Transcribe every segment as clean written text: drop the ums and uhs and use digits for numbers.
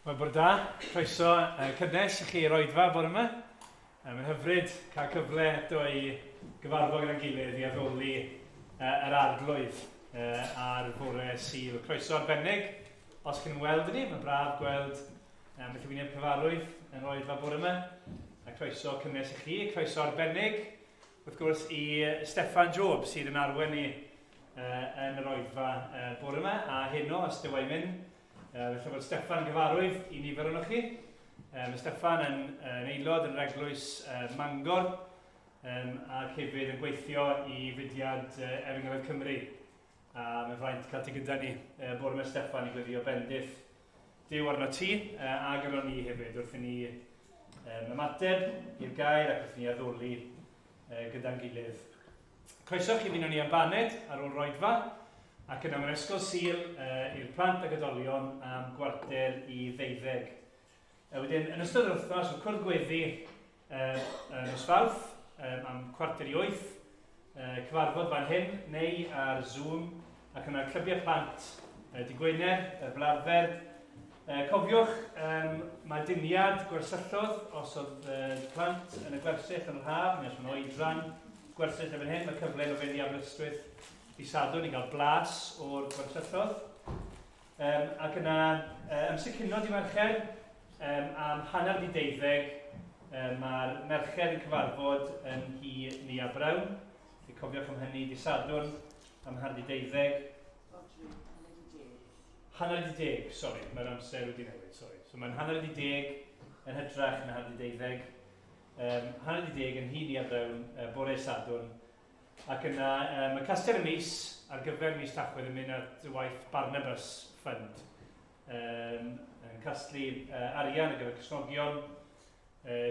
Wel, bore da. Croeso cynnes i chi i'r oedfa bore yma. Mae'n hyfryd cael cyfle eto i gyfarfod gyda'n gilydd i addoli yr arglwydd ar fore Sul. Croeso arbennig os chi'n weld ni, mae'n braf gweld ambell i wyneb cyfarwydd yn yr oedfa bore yma. A croeso cynnes i chi, croeso arbennig wrth gwrs i Steffan Job sydd yn arwain ni yn yr oedfa bore yma a heno os dyw e'n mynd. Felly bod Steffan yn gyfarwydd i nifer ohonoch chi. Mae Steffan yn, yn aelod yn yr eglwys Mangor um, ac hefyd yn gweithio i fudiad Efengyloedd Cymru. A mae'n fraint cael ti gyda ni bore yma Steffan i gweddio bendith Duw arno ti ac arno ni hefyd wrth i ni um, ymateb i'r gair ac wrth i ni addoli gyda'n gilydd. Croeso chi ymuno ni am baned ar ôl roedfa, ac yna mewn ysgol Sul i'r plant ac oedolion am gwarter i ddeuddeg. Wedyn, yn ystod yr wythnos, mae cwrdd gweddi nos Fawrth am cwarter i wyth, cyfarfod fan hyn neu ar Zoom, ac yna clybiau plant dy Gwener, fel arfer. Cofiwch, mae duniad gwersyllodd os oedd plant yn y gwersyll yn yr haf, neu os mae'n oedran gwersyll erbyn hyn, mae cyfle i fynd i Aberystwyth i Sadwrn i gael blas o'r gwersyllodd. Um, ac yna, amser cino di Mercher, um, am hanner di deuddeg, um, mae'r merched yn cyfarfod yn hi Nia Brown. Felly cofiwch am hynny di Sadwrn am hanner di deuddeg. Hanner wedi deg, sori, mae'r amser wedi newid, sori. So mae'n hanner wedi deg yn hytrach na hanner wedi deuddeg. Um, hanner wedi deg yn hyn i Brown, bore Sadwrn. Ac yna, um, y castell y mis ar gyfer mis Tachwedd yn mynd at waith Barnabas Fund. Um, yn casglu arian ar gyfer Cristnogion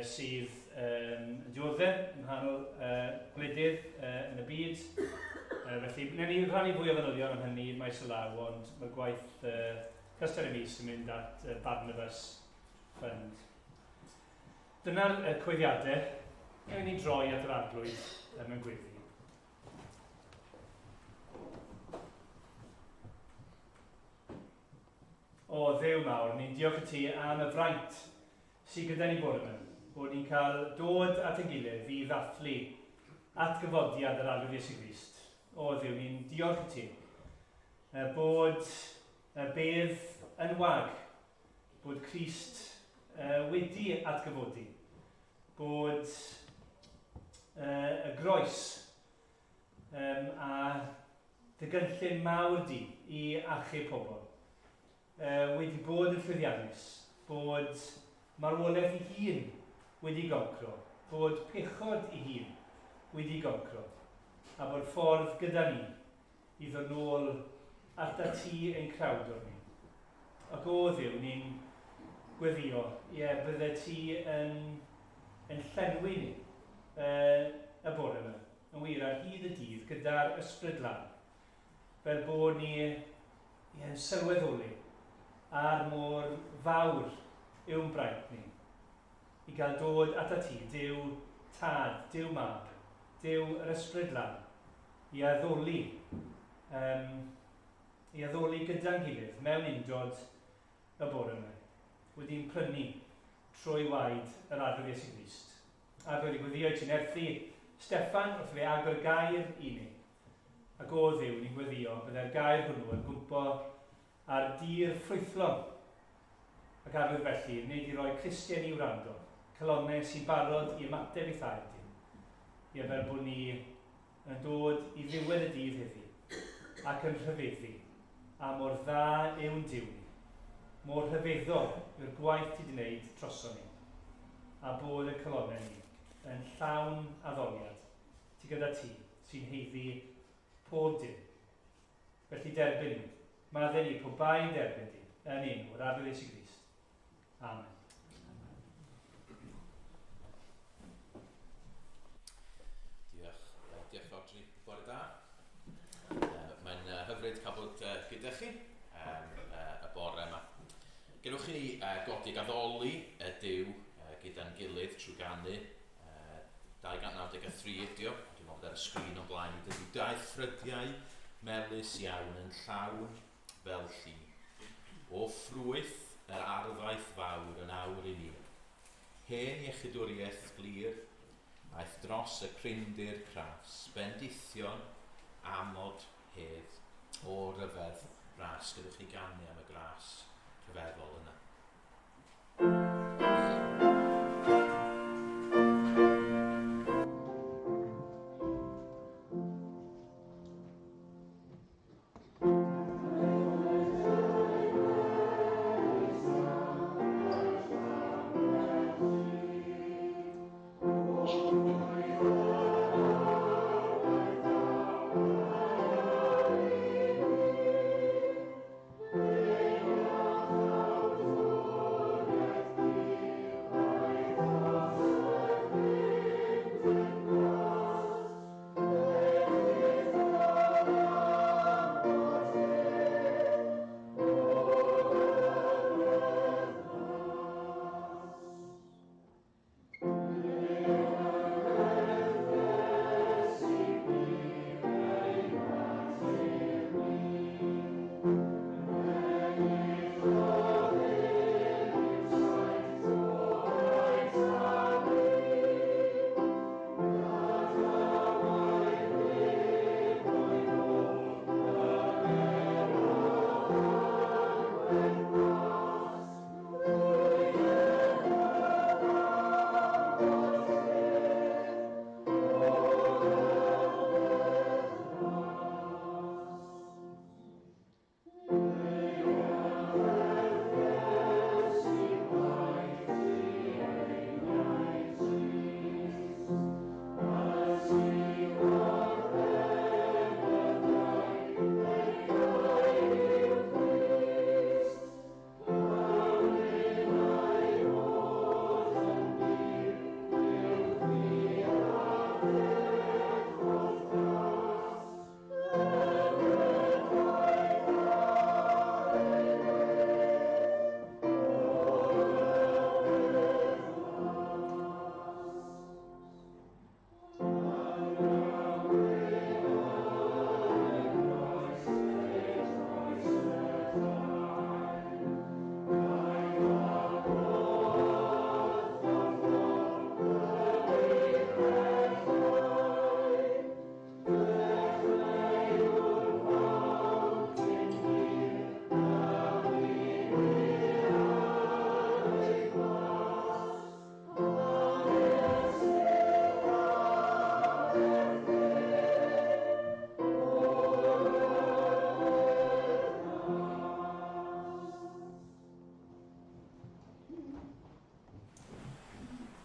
sydd yn dioddef yng nghanol gwledydd yn y byd. Felly, wnawn ni rhannu fwy o fanylion am hynny maes o law, ond mae'r gwaith Castell y Mis yn mynd at Barnabas Fund. Dyna'r cyhoeddiadau. Ewn ni droi at yr arglwydd mewn gweddi. O, Dduw mawr, ni'n diolch i ti am y fraint sydd gyda ni bore 'ma, bod ni'n cael dod at ein gilydd i ddathlu atgyfodiad yr Arglwydd Iesu Grist. O Dduw, ni'n diolch i ti bod y bedd yn wag, bod Crist wedi atgyfodi, bod y groes a dy gynllun mawr di i achub pobl wedi bod yn llwyddiannus, bod marwolaeth ei hun wedi goncro, bod pechod ei hun wedi goncro, a bod ffordd gyda ni i ddod nôl atat ti ein crawdwr ni. Ac o Dduw, ni'n gweddio, ie, bydde ti yn, yn llenwi ni y bore yma, yn wir ar hyd y dydd gyda'r ysbryd lan, fel bod ni ie, yn sylweddoli ar mor fawr yw'n braint ni i gael dod atat ti, Duw Tad, Duw Mab, Duw yr Ysbryd Lan, i addoli, um, i addoli gyda'n gilydd mewn undod y bore yma, wedi'n prynu trwy waed yr Arglwydd Iesu Grist. Arglwydd i gweddio i ti'n erthu Steffan wrth fe agor y gair i ni. Ac o Dduw, ni'n gweddïo, byddai'r gair hwnnw yn gwmpo ar dir ffrwythlon. Ac arwydd felly, nid i roi clustiau ni wrando, calonnau sy'n barod i ymateb i'th air di. Ie, fel bod ni yn dod i ddiwedd y dydd heddi, ac yn rhyfeddu, a mor dda yw'n Duw ni, mor rhyfeddol yw'r gwaith ti 'di wneud droson ni, a bod y calonnau ni yn llawn addoliad Ti gyda ti, sy'n haeddu pob dim. Felly derbyn ni. Maddau ni pob bai yn derbyn di, yn enw yr Arglwydd Iesu Grist. Amen. Diolch, diolch Rhodri. Bore da. Mae'n hyfryd cael bod gyda chi y bore yma. Gewch chi godi ag addoli y Duw gyda'n gilydd trwy ganu 293 ydi o, dwi'n meddwl bod ar y sgrin o'n blaen i dydy daeth ffrydiau melys iawn yn llawn fel lli. O ffrwyth yr arfaeth fawr yn awr i ni. Hen iechydwriaeth glir, aeth dros y crindir cras, bendithion, amod, hedd, o ryfedd ras. Gadewch ni ganu am y gras rhyfeddol yna.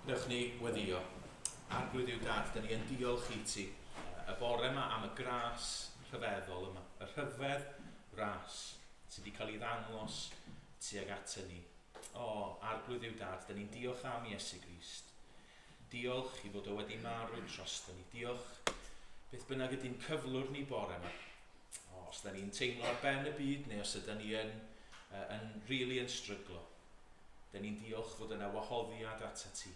Dewch ni weddio. Arglwydd yw dad, da ni yn diolch i ti y bore yma am y gras rhyfeddol yma. Y rhyfedd ras sydd wedi cael ei ddangos tuag at ni. O, Arglwydd yw dad, da ni'n diolch am Iesu Grist. Diolch i fod o wedi marw drosto ni. Diolch beth bynnag ydy'n cyflwr ni bore yma. O, os da ni'n teimlo ar ben y byd neu os ydyn ni yn, yn really yn stryglo. Da ni'n diolch fod yna wahoddiad at ti.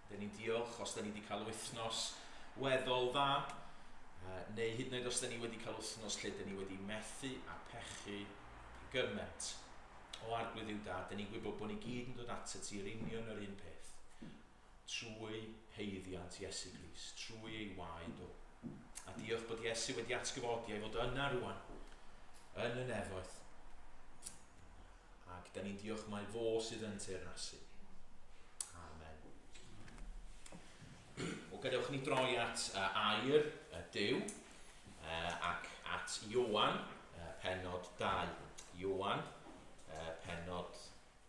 Da ni'n diolch os da ni wedi cael wythnos weddol dda, neu hyd yn oed os da ni wedi cael wythnos lle da ni wedi methu a pechu gymaint. O Arglwydd yw dad, da ni'n gwybod bod ni gyd yn dod at ti yr union yr un peth. Trwy haeddiant Iesu Grist, trwy ei waed o. A diolch bod Iesu wedi atgyfodi a'i fod yna rwan, yn y nefoedd. Ac da ni'n diolch mai fo sydd yn teyrnasu. Amen. O, gadewch ni droi at air Duw ac at Ioan, pennod 2. Ioan, pennod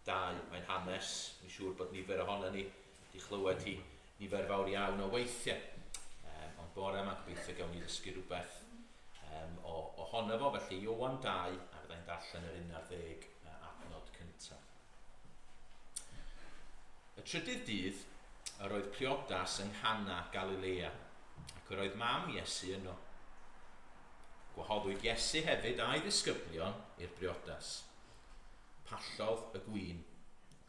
2. Mae'n hanes, mi'n siŵr bod nifer ohono ni wedi chlywed hi nifer fawr iawn o weithiau. Ond bore yma gobeithio gawn ni ddysgu rhywbeth ohono fo. Felly Ioan 2, a fyddai'n darllen yr 11 adnod cyntaf. Y trydydd dydd, yr oedd priodas yng Nghana Galilea, ac yr oedd mam Iesu yno. Gwahoddwyd Iesu hefyd a'i ddisgyblion i'r briodas. Pallodd y gwin,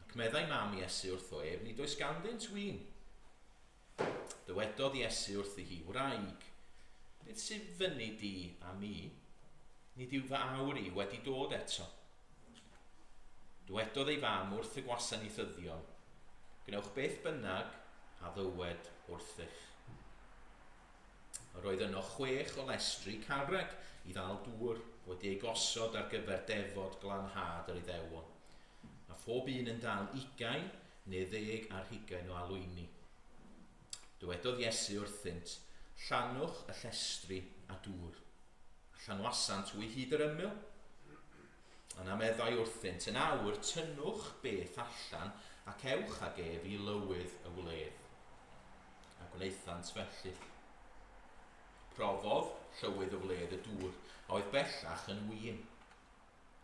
ac meddai mam Iesu wrtho ef, nid oes ganddynt win. Dywedodd Iesu wrthi hi, wraig, beth sydd fyny di a mi? Nid yw fy awr i wedi dod eto. Dwedodd ei fam wrth y gwasanaethyddion, Gwnewch beth bynnag a ddywed wrthych. Yr oedd yno chwech o lestri carreg i ddal dŵr wedi eu gosod ar gyfer defod glanhad yr Iddewon, a phob un yn dal ugain neu ddeg ar hugain o alwyni. Dywedodd Iesu wrthynt, Llanwch y llestri â dŵr. A llanwasant hwy hyd yr ymyl. Yna meddai wrthynt, Yn awr, tynnwch beth allan ac ewch ag ef i lywydd y wledd. A gwnaethant felly. Profodd llywydd y wledd y dŵr, a oedd bellach yn win,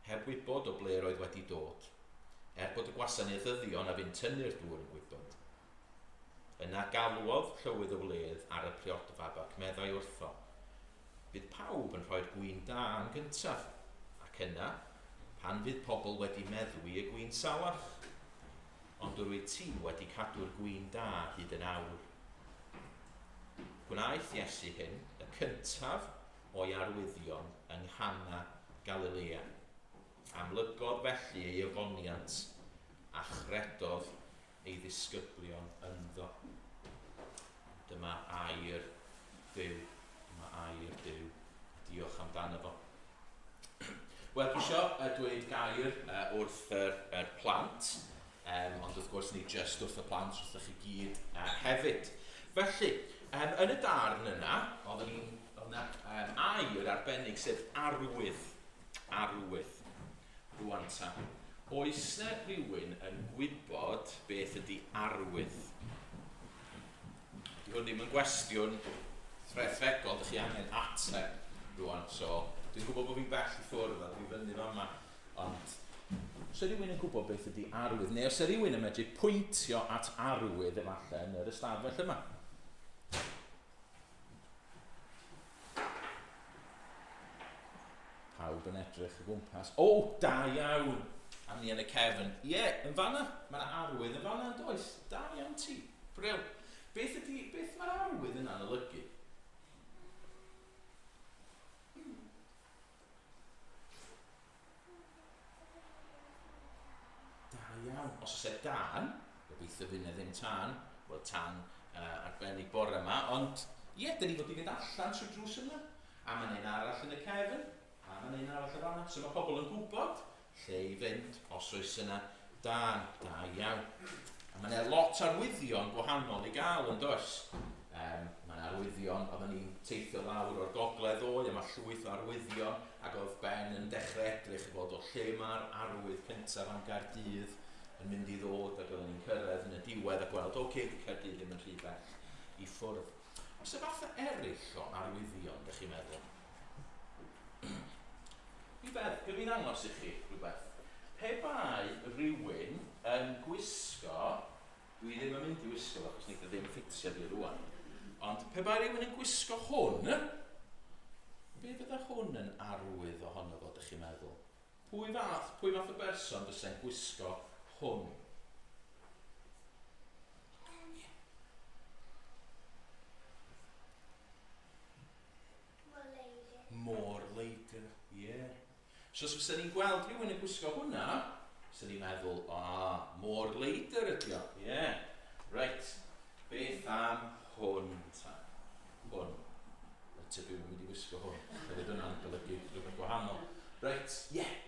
heb wybod o ble roedd wedi dod, er bod y gwasanaethyddion a fu'n tynnu'r dŵr yn gwybod. Yna galwodd llywydd y wledd ar y priodfab ac meddai wrtho, Bydd pawb yn rhoi'r gwin da yn gyntaf, ac yna, pan fydd pobl wedi meddwi y gwin salach. Ond yr wyt ti wedi cadw'r gwin da hyd yn awr. Gwnaeth Iesu hyn, y cyntaf o'i arwyddion yng Nghana Galilea. Amlygodd felly ei ogoniant, a chredodd ei ddisgyblion ynddo. Dyma air Duw. Dyma air Duw. Diolch amdano fo. Wel, dwi eisiau dweud gair wrth yr, yr plant, ond wrth gwrs nid jyst wrth y plant, wrth chi gyd hefyd. Felly, yn y darn yna, oedden ni'n oedd yna air arbennig sef arwydd. Arwydd. Rwan ta, oes 'na rhywun yn gwybod beth ydy arwydd? Di hwn ddim yn gwestiwn rhethregol, dych chi angen ateb rwan, so dwi'n gwybod bod fi'n bell i ffwrdd a dwi fyny fama, ond os yw rhywun yn gwybod beth ydy arwydd, neu os yw rhywun yn medru pwyntio at arwydd efallai yn yr ystafell yma. Pawb yn edrych o gwmpas. O, da iawn! A ni yn y cefn. Ie, yeah, yn fanna. Mae yna arwydd yn fanna, yn does? Da iawn ti. Bril. Beth ydy, beth mae'r arwydd yna'n olygu? Da iawn. Os oes e dan, gobeithio fydd yna ddim tân, wel tân arbennig bore yma, ond ie, yeah, dyn ni fod i fynd allan trwy drws yna. A mae'n un arall yn y cefn, a mae'n un arall yn fanna. So mae pobl yn gwybod lle i fynd os oes yna dân. Da iawn. A mae yna lot arwyddion gwahanol i gael yn does? Mae yna arwyddion, oedden ni'n teithio lawr o'r gogledd ddoe, a mae llwyth o arwyddion, ac oedd Ben yn dechrau edrych i fod o lle mae'r arwydd cyntaf am Gaerdydd yn mynd i ddod, ac oedden ni'n cyrraedd yn y diwedd a gweld, oce, okay, di Caerdydd ddim yn rhy bell i ffwrdd. Oes y fathau eraill o arwyddion, ydych chi'n meddwl? Rhywbeth, gwn i ddangos i chi rhywbeth. Pe bai rhywun yn gwisgo, dwi ddim yn mynd i wisgo fo achos wneith o ddim ffitio fi rwan, ond pe bai rhywun yn gwisgo hwn, be fydda hwn yn arwydd ohono fo, dych chi'n meddwl? Pwy fath, pwy fath o berson fysa'n gwisgo hwn? Môr-leidr, ie. Yeah. So os fysa ni'n gweld rhywun yn gwisgo hwnna, fysa ni'n meddwl, ah, môr-leidr ydi o. Ie. Yeah. Reit, beth am hwn ta? Hwn. Y tybiw yn mynd i wisgo hwn. Hefyd hwnna'n golygu rhywbeth gwahanol. Reit, ie. Yeah.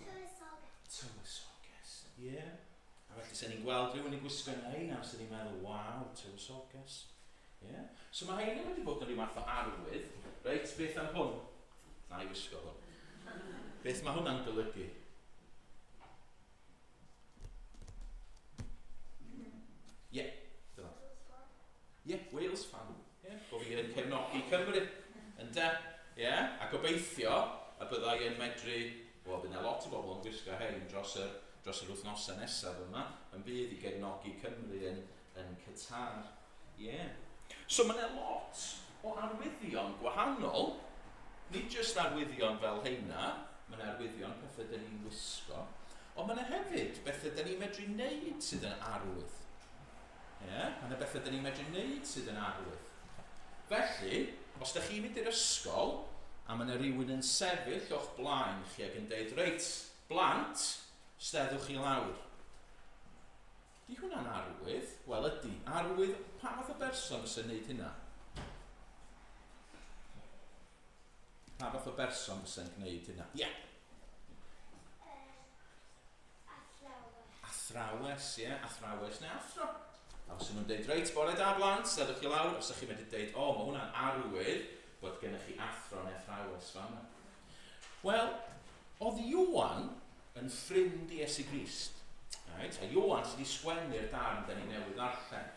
Tywysoges. Tywysoges, ie. Yeah. A felly, sa ni'n gweld rhywun yn gwisgo yna, fysa ni'n meddwl, waw, tywysoges. Ie? So mae rheina wedi bod yn rhyw fath o arwydd. Reit, beth am hwn? Na i wisgo hwn. Beth mae hwnna'n golygu? Ie, yeah, dyna. Ie, yeah, Wales fan. Ie, yeah, bod fi yn cefnogi Cymru. Ynde? Ie, yeah, a gobeithio y byddai yn medru... Wel, bydd yna lot o bobl yn gwisgo hein dros yr, dros yr wythnosau nesaf yma, yn bydd i gefnogi Cymru yn, yn Qatar. Ie. So mae 'na lot o arwyddion gwahanol, nid jyst arwyddion fel heina, mae 'na arwyddion pethau dyn ni'n wisgo, ond mae 'na hefyd bethau dyn ni'n medru wneud sydd yn arwydd. Ie, mae 'na bethau dyn ni'n medru wneud sydd yn arwydd. Felly, os ydych chi'n mynd i'r ysgol a mae 'na rywun yn sefyll o'ch blaen chi ac yn deud, reit, blant, Steddwch chi lawr. Di hwnna'n arwydd? Wel ydy. Arwydd, pa fath o berson fysa'n neud hynna? Pa fath o berson fysa'n gwneud hynna? Ie. Yeah. Athrawes. Athrawes, ie. Yeah. Athrawes neu athro. A os nhw'n deud, reit, bore da blant, steddwch chi lawr, os ydych chi'n medru deud, o, mae hwnna'n arwydd bod gennych chi athro neu athrawes fan yma. Wel, oedd Ioan yn ffrind i Iesu Grist. Right? A Ioan sydd wedi sgwennu'r darn da ni newydd ddarllen.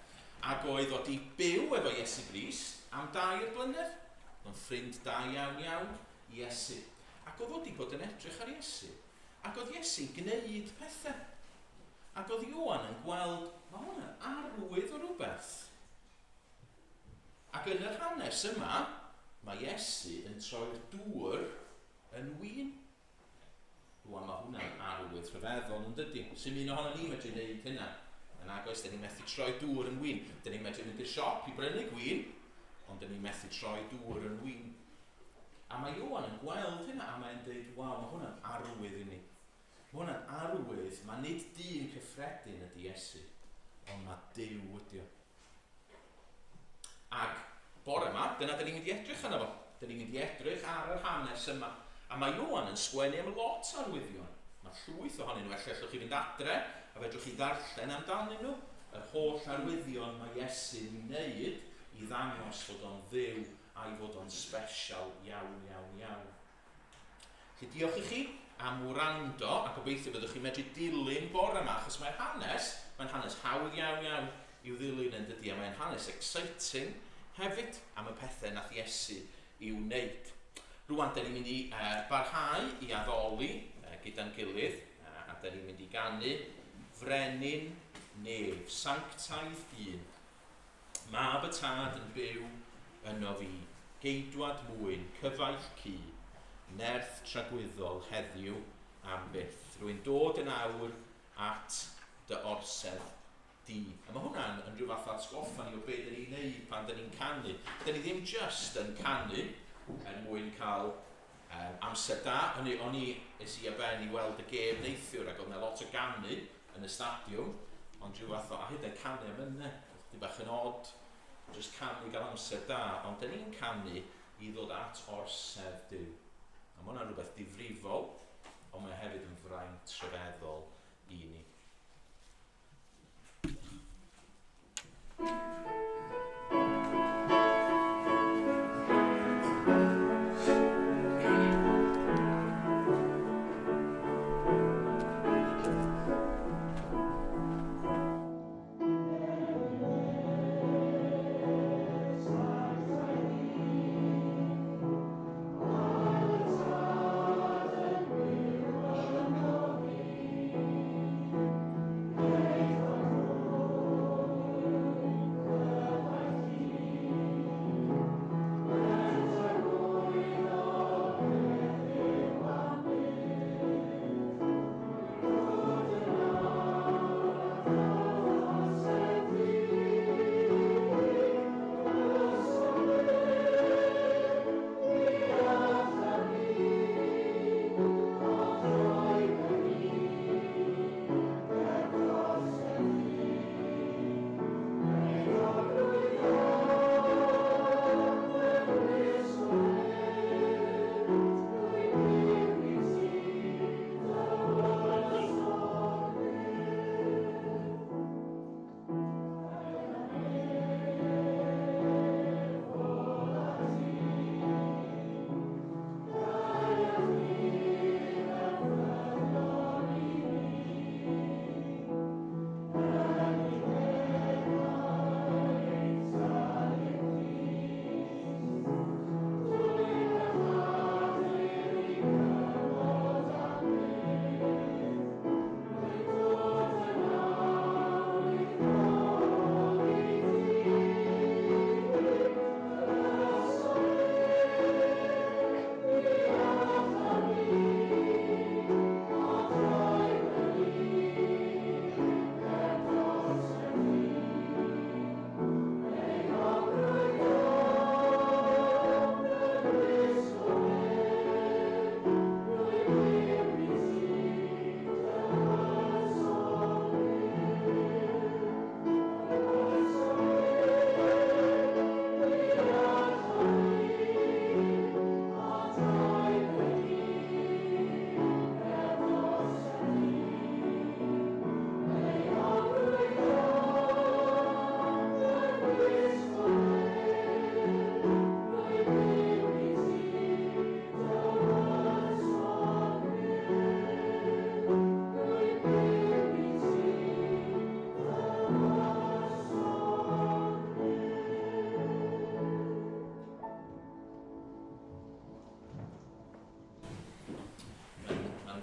Ac oedd o di byw efo Iesu Grist am 2 blynedd. O'n ffrind da iawn iawn i Iesu. Ac oedd o di bod yn edrych ar Iesu. Ac oedd Iesu'n gwneud pethau. Ac oedd Ioan yn gweld, mae hwnna'n arwydd o rhywbeth. Ac yn yr hanes yma, mae Iesu yn troi'r dŵr yn win. Rwan mae hwnna'n arwydd rhyfeddol yn dydy. Sy'n un ohono ni medru wneud hynna. Yn agos, dyn ni'n methu troi dŵr yn win. Dyn ni'n medru mynd i'r siop i brynu gwin, ond dyn ni'n methu troi dŵr yn win. A mae Ioan yn gweld hynna, a mae'n dweud, waw, mae hwnna'n arwydd i ni. Mae hwnna'n arwydd, mae nid dyn cyffredin ydy Iesu, ond mae Duw ydy o. Ac bore yma, dyna dyn ni'n mynd i edrych arno fo. Dyn ni'n mynd i edrych ar yr hanes yma. A mae Ioan yn sgwennu am lot o arwyddion. Mae llwyth ohonyn nhw, ella allwch chi fynd adre a fedrwch chi ddarllen amdanyn nhw. Yr holl arwyddion mae Iesu'n ei wneud i ddangos fod o'n Dduw a'i fod o'n special iawn, iawn, iawn. Felly diolch i chi am wrando, a gobeithio byddwch chi'n medru dilyn bore yma, achos mae'r hanes, mae'n hanes hawdd iawn iawn i'w ddilyn yn dydy, a mae'n hanes exciting hefyd am y pethau nath Iesu i'w wneud. Rwan, da ni'n mynd i barhau i addoli gyda'n gilydd, a da ni'n mynd i ganu Frenin Nef, Sanctaidd Un. Mab y Tad yn byw yno fi, geidwad mwyn, cyfaill cu, nerth tragwyddol heddiw am byth. Rwy'n dod yn awr at dy orsedd di. A mae hwnna'n yn rhyw fath o atgoffa ni o beth dyn ni'n neud pan dyn ni'n canu. Dyn ni ddim just yn canu er mwyn cael amser da. Hynny, o'n i, es i a Ben i weld y gêm neithiwr ac oedd yna lot o ganu yn y stadiwm, ond rhyw fath o, a hyd yn canu am yna, oedd bach yn odd, just canu gael amser da, ond dyn ni'n canu i ddod at orsedd Duw. A mae hwnna'n rhywbeth difrifol, ond mae hefyd yn fraint rhyfeddol i ni.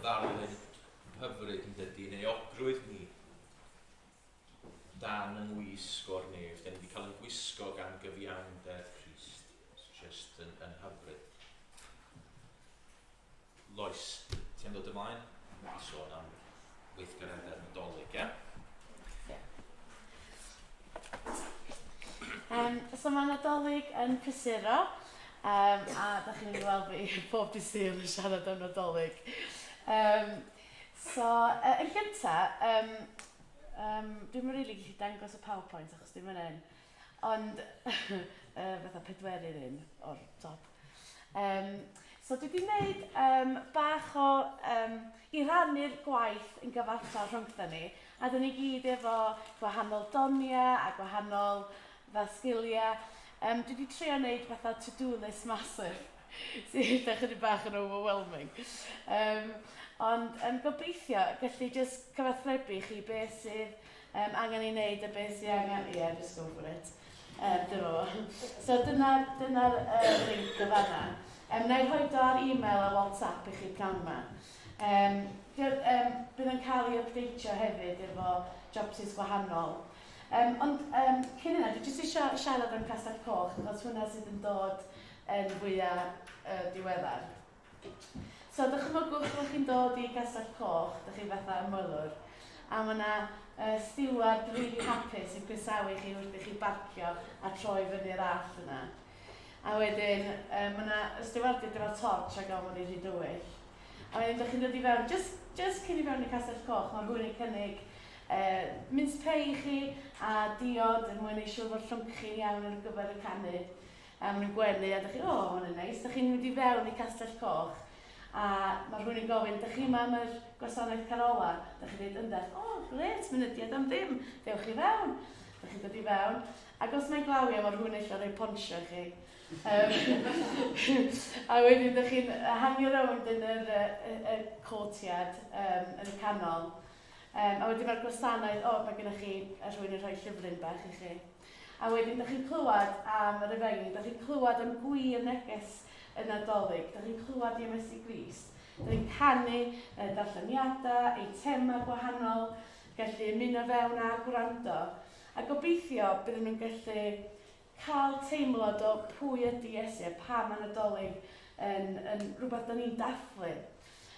ddarlun hyfryd yn dydy, neu euogrwydd ni dan yng ngwisg o'r nef. Da ni wedi cael yn gwisgo gan gyfiawnder Crist. It's just yn hyfryd. Lois, ti am ddod ymlaen? I sôn am weithgareddau'r Nadolig, ie? Yeah. So mae Nadolig yn prysuro, a da chi'n mynd i weld fi pob dydd Sul yn siarad am Nadolig. So, yn gynta, dwi'm yn rili gallu dangos y PowerPoint achos dwi'n mynd un, ond fatha pedwerydd un o'r top. So dwi wedi gwneud bach o, i rannu'r gwaith yn gyfartal rhwngthyn ni, a dyn ni gyd efo gwahanol doniau a gwahanol fel sgiliau. Dwi wedi trio wneud fatha to-do list massive, sy'n eitha chydig bach yn overwhelming. Ond gobeithio gallu just cyfathrebu chi beth sydd angen ei wneud a beth sydd angen. Yeah, just go for it. Dyma fo. So dyna link y fanna. Na i rhoi o ar e-mail a WhatsApp i chi pnawn yma. Bydd yn cael ei updateio hefyd efo jobsys gwahanol. Ond cyn yna, dwi jyst eisiau siarad am Castell Coch, achos hwnna sydd yn dod yn fwyaf diweddar. So, dychmygwch bod chi'n dod i Castell Coch, dych chi fatha ymwelwr, a mae yna steward really hapus yn croesawu chi wrth i chi barcio a troi fyny'r allt yna. A wedyn, mae yna stewardiaid efo torch ac ofn i rhy dywyll. A wedyn, dych chi'n dod i fewn, just cyn i fewn i Castell Coch, mae rhywun yn cynnig mince pie i chi a diod er mwyn ei siŵr fod llwnc chi'n iawn ar gyfer y canu. A maen nhw'n gwenu a dych chi, "O, oh, hwn yn neis." Dych chi'n mynd i fewn i Castell Coch a mae rhywun yn gofyn, "Dych chi yma am yr gwasanaeth carola?" Dych chi'n dweud, "Yndach." "O, oh, gret, mynediad am ddim. Dewch i fewn." Dych chi'n dod i fewn. Ac os mae'n glawio, mae rhywun eisiau rhoi poncho i chi. A wedyn, dych chi'n hangio rownd yn y courtyard yn y canol. A wedyn mae'r gwasanaeth, o, oh, mae gennych chi rhywun yn rhoi llyfryn bach i chi. A wedyn, dych chi'n clywed am yr efengyl, dych chi'n clywed am gwir neges y Nadolig, dych chi'n clywed i Iesu Grist. Dych chi'n canu darlleniadau, eitemau gwahanol, gallu ymuno fewn a gwrando. A gobeithio bydden nhw'n gallu cael teimlad o pwy ydy Iesu a pam mae Nadolig yn rhywbeth da ni'n dathlu.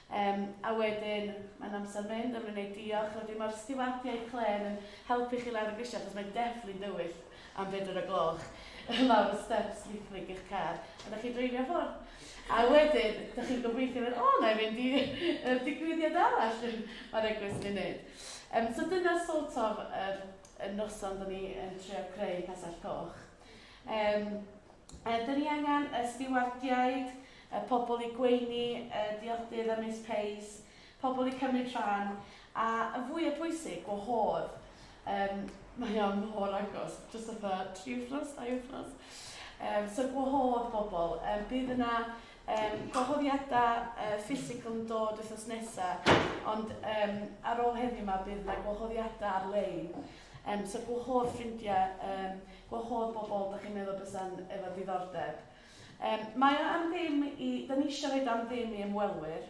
A wedyn, mae'n amser mynd, a mae'n gwneud diolch, a wedyn mae'r stiwardiaid clên yn helpu chi lawr y grisiau, achos mae'n definitely dywyll am 4 o'r gloch, lawr y steps llithrig i'ch car, a da chi'n dreifio ffwrdd. A wedyn, da chi'n gobeithio mynd, "O, na i fynd i y digwyddiad arall mae'r eglwys yn ei wneud." So dyna sort of y noson da ni yn trio creu Castell Coch. Da ni angen y stiwardiaid, y pobl i gweini diodydd a mince pies, pobl i cymryd rhan, a y fwy o pwysig, gwahodd. Mae o'n mor agos, jyst fatha 3 wythnos, 2 wythnos. So gwahodd bobl. Bydd yna gwahoddiadau physical yn dod wythnos nesaf, ond ar ôl heddiw yma bydd yna gwahoddiadau ar-lein. So gwahodd ffrindiau, gwahodd bobl da chi'n meddwl bysa'n efo diddordeb. Mae o am ddim i, da ni eisiau rhoi am ddim i ymwelwyr,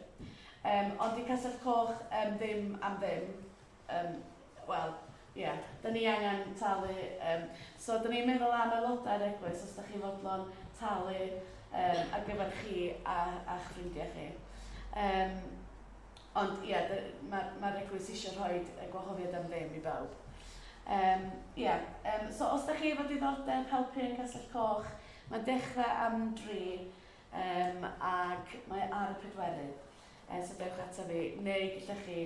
ond i Castell Coch ddim am ddim. Wel, ie, yeah, da ni angen talu. So, da ni'n meddwl am aelodau'r eglwys, os da chi fodlon talu ar gyfer chi a'ch ffrindiau chi. Ond ie, yeah, mae'r eglwys eisiau rhoi y gwahoddiad am ddim i bawb. Yeah, so os da chi efo diddordeb helpu yn Castell Coch, mae'n dechrau am 3 ac mae ar y pedwerydd. So dewch ato fi, neu gallech chi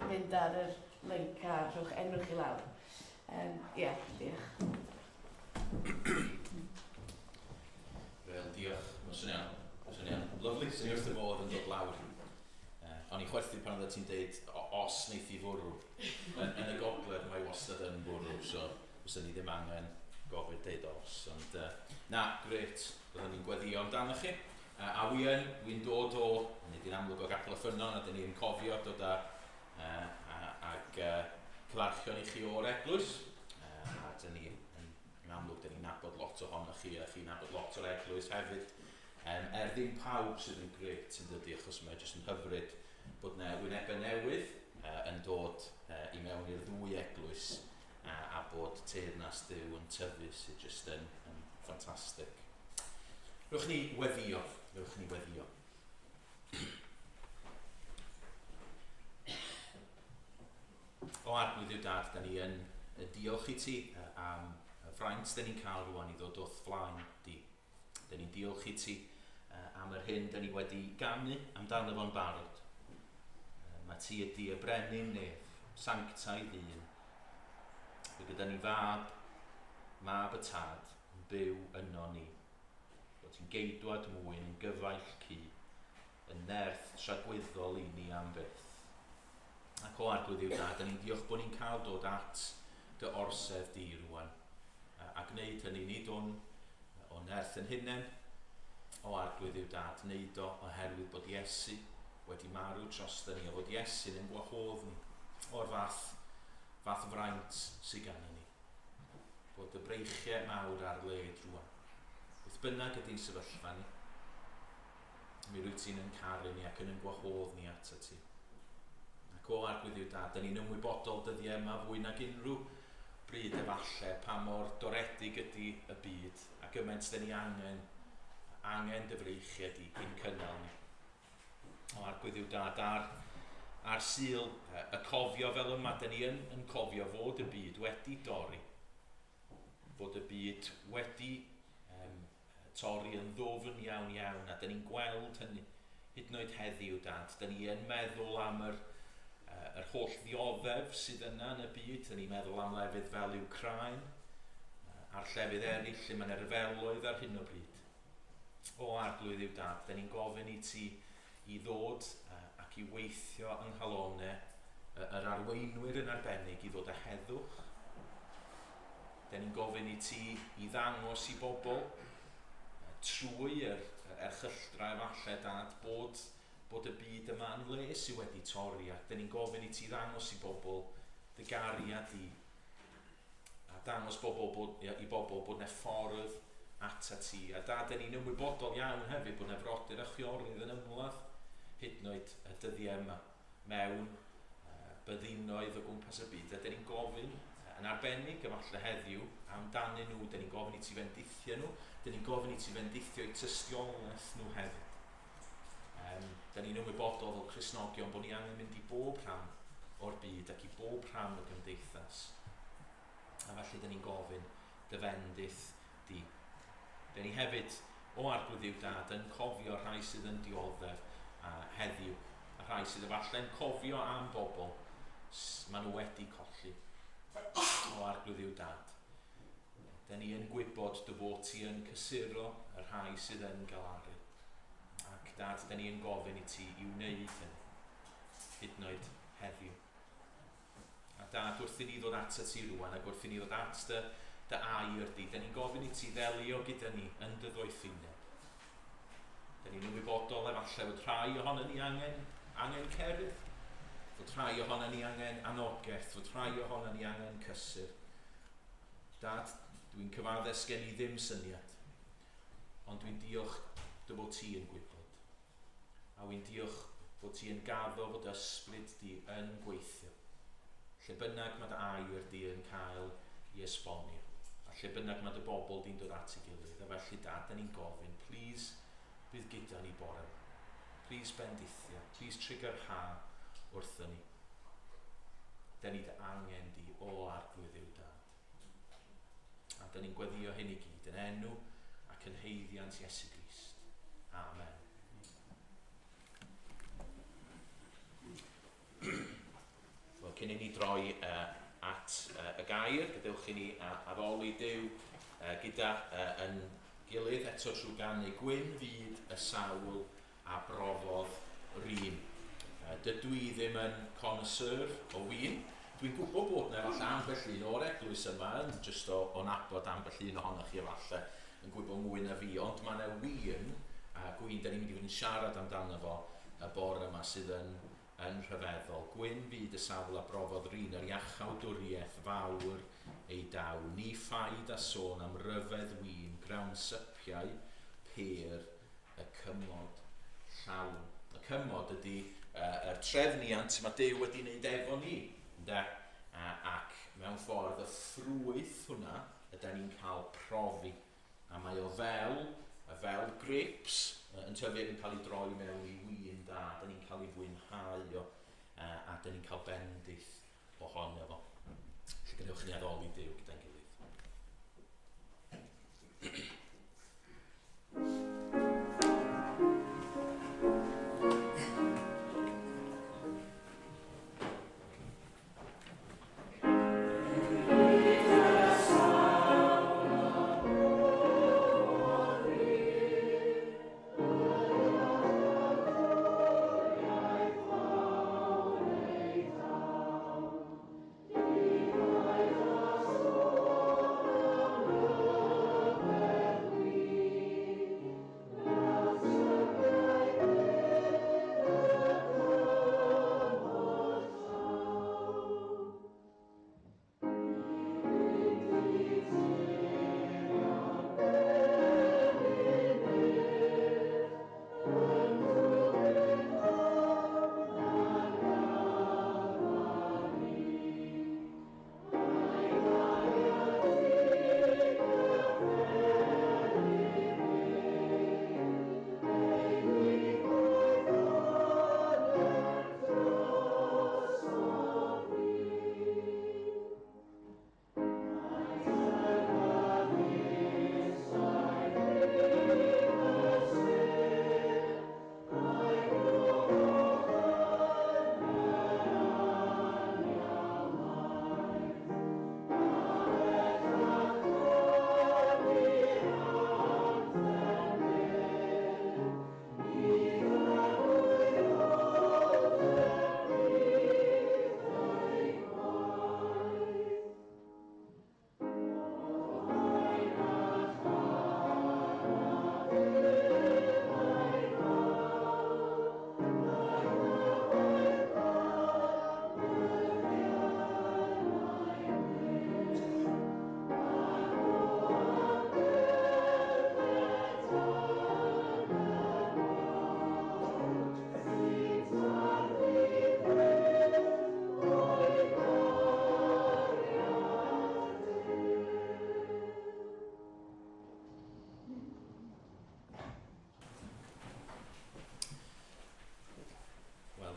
mynd ar yr link a rhowch enw chi lawr. Yeah, diolch. Wel, diolch. Mae'n swnio'n lovely. Swn i wrth y modd yn dod lawr. O'n i'n chwerthu pan oedd ti'n deud os wneith i fwrw. Yn y gogledd mae wastad yn bwrw, so fyswn ni ddim angen gofyn deud os. Ond na, gret, byddwn ni'n gweddio amdano chi. A wi'n dod o, nid i'n amlwg o Gapel y Ffynnon, a dyn ni'n cofio dod ag cyfarchion i chi o'r eglwys. A dyn ni, yn amlwg, dyn ni'n nabod lot ohonoch chi, a chi'n nabod lot o'r eglwys hefyd. Er ddim pawb sydd yn gret yn dydy, achos mae jyst yn hyfryd. bod yna wynebau newydd yn dod i mewn i'r ddwy eglwys a bod teyrnas Duw yn tyfu sydd jyst yn ffantastig. Rwch ni weddio, rwch ni weddio. O Arglwydd yw dad, da ni yn diolch i ti am y fraint da ni'n cael rwan i ddod wrth flaen di. Da ni'n diolch i ti am yr hyn da ni wedi ganu amdano fo'n barod. Mae ti ydi y brenin nef, sanctaidd un. Fe gyda ni fab, mab y tad, yn byw yno ni. Bod ti'n geidwad mwyn yn gyfaill cu, yn nerth tragwyddol i ni am byth. Ac o Arglwydd yw dad, da ni'n diolch bod ni'n cael dod at dy orsedd di rwan. A gwneud hynny nid o'n o nerth yn hunain, o Arglwydd yw dad, wneud o oherwydd bod Iesu wedi marw dros ni, a fod Iesu'n yn gwahodd ni o'r fath fraint sydd gan ni. Bod y breichiau mawr ar led rwan. Beth bynnag ydy'n sefyllfa ni, mi rwyt ti'n yn caru ni ac yn gwahodd ni ato ti. Ac o Arglwydd yw dad, da ni'n ymwybodol dyddiau yma fwy nag unrhyw bryd efallai pa mor doredig ydy y byd a gymaint da ni angen dy freichiau di i'n cynnal ni. O Arglwydd yw dad, ar Sul y cofio fel yma, da ni yn cofio fod y byd wedi dorri. Fod y byd wedi torri yn ddwfn iawn iawn, a da ni'n gweld hynny hyd yn oed heddiw, dad. Da ni yn meddwl am yr holl ddioddef sydd yna yn y byd. Da ni'n meddwl am lefydd fel Wcráin, a'r llefydd eraill lle mae yna ryfeloedd ar hyn o bryd. O Arglwydd yw dad, da ni'n gofyn i ti i ddod ac i weithio yng nghalonau yr arweinwyr yn arbennig i ddod â heddwch. Da ni'n gofyn i ti i ddangos i bobl trwy yr erchylltra efallai, dad, bod y byd yma yn le sydd wedi torri, ac da ni'n gofyn i ti ddangos i bobl dy gariad di, a dangos i bobl bod 'na ffordd ata ti. A dad, da ni'n ymwybodol iawn hefyd bod 'na frodyr a chwiorydd yn ymladd hyd yn oed y dyddiau yma mewn byddinoedd o gwmpas y byd, a da ni'n gofyn yn arbennig efallai heddiw amdanyn nhw, da ni'n gofyn i ti fendithio nhw, da ni'n gofyn i ti fendithio eu tystiolaeth nhw hefyd. Da ni'n ymwybodol fel Cristnogion bod ni angen mynd i bob rhan o'r byd ac i bob rhan o gymdeithas. A felly da ni'n gofyn dy fendith di. Da ni hefyd, o Arglwydd yw dad, yn cofio rhai sydd yn dioddef heddiw, a rhai sydd efallai'n cofio am bobl maen nhw wedi colli. O Arglwydd yw dad. Da ni yn gwybod dy fod ti yn cysuro y rhai sydd yn galaru. Ac dad, da ni yn gofyn i ti i wneud hynny, hyd yn oed heddiw. A dad, wrth i ni ddod at ti rwan, ac wrth i ni ddod at dy air di, da ni'n gofyn i ti ddelio gyda ni yn dy ddoethineb. Da ni'n ymwybodol efallai fod rhai ohono ni angen cerydd, fod rhai ohono ni angen anogaeth, fod rhai ohono ni angen cysur. Dad, dwi'n cyfadde sgen i ddim syniad, ond dwi'n diolch dy fod ti yn gwybod. A wy'n diolch fod ti yn gaddo fod ysbryd di yn gweithio. Lle bynnag mae dy air di yn cael ei esbonio. A lle bynnag mae dy bobl di'n dod at ei gilydd. A felly dad, da ni'n gofyn, please, bydd gyda ni bore yma. Please bendithia, please trigger ha wrthyn ni. Da ni dy angen di o Arglwydd yw dad. A da ni'n gweddio hyn i gyd yn enw ac yn haeddiant Iesu Grist. Amen. Wel, cyn i ni droi at y gair, gadewch i ni addoli Duw gyda yn gilydd eto trwy ganu Gwyn fyd y sawl a brofodd rin. Dydw i ddim yn connoisseur o win. Dwi'n gwybod bod yna efallai ambell un o'r eglwys yma yn jyst o nabod ambell un ohonoch chi efallai yn gwybod mwy na fi, ond mae yna win, a gwin da ni'n mynd i fod yn siarad amdano fo y bore yma sydd yn rhyfeddol. Gwyn fyd y sawl a brofodd rin yr iachawdwriaeth fawr ei daw. Ni phaid a sôn am ryfedd win, grawn sypiau, pêr y cymod llawn. Y cymod ydy y trefniant mae Duw wedi wneud efo ni. Ynde? Ac mewn ffordd y ffrwyth hwnna ydy ni'n cael profi. A mae o fel, fel grapes yn tyfu ac yn cael ei droi mewn i win da. Da ni'n cael ei fwynhau o a da ni'n cael bendith ohono fo. Felly gadewch ni addoli Duw gyda'n gilydd.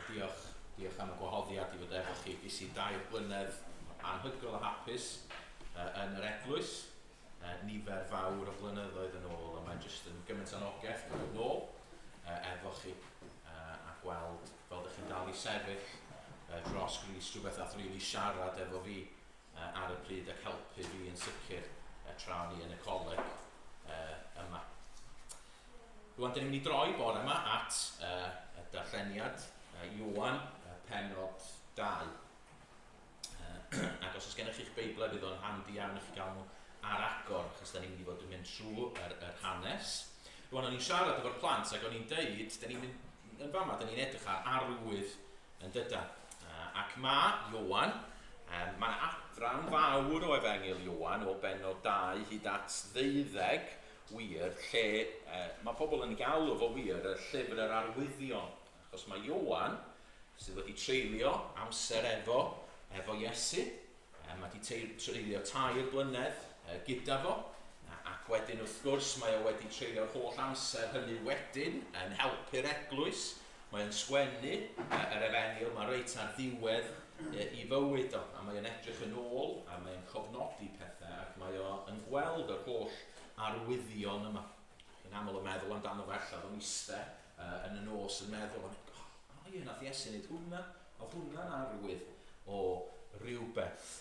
Diolch, diolch am y gwahoddiad i fod efo chi. Ges i 2 blynedd anhygoel a hapus yn yr eglwys, nifer fawr o flynyddoedd yn ôl, a mae'n jyst yn gymaint anogaeth cael dod nôl efo chi a gweld fel ydych chi'n dal i sefyll dros Grist, rhywbeth ath rili siarad efo fi ar y pryd ac helpu fi yn sicr tra o'n i yn y coleg yma. Rwan, dyn ni'n mynd i droi bore yma at y darlleniad Ioan, pennod 2. Ac os oes gennych chi'ch Beiblau, bydd o'n handi iawn i chi gael nhw ar agor, achos da ni'n mynd i fod yn mynd trwy yr hanes. Rwan, o'n i'n siarad efo'r plant ac o'n i'n deud, da ni'n mynd, yn fama, da ni'n edrych ar arwydd yn dyda. Ac mae Ioan, mae'n adran fawr o Efengyl Ioan, o bennod 2 hyd at 12, wir, lle mae pobl yn galw fo wir y llyfr yr arwyddion, achos mae Ioan, sydd wedi treulio amser efo Iesu, mae wedi treulio 3 blynedd gyda fo, ac wedyn wrth gwrs mae o wedi treulio'r holl amser hynny wedyn yn helpu'r eglwys, mae o'n sgwennu yr efengyl, mae reit ar ddiwedd i fywyd o, a mae o'n edrych yn ôl, a mae o'n cofnodi pethau, ac mae o'n gweld yr holl arwyddion yma. Chi'n aml yn meddwl amdano fe allan o'n eistedd yn y nos yn meddwl, o ie, nath Iesu wneud hwnna, oedd hwnna'n arwydd o rhywbeth.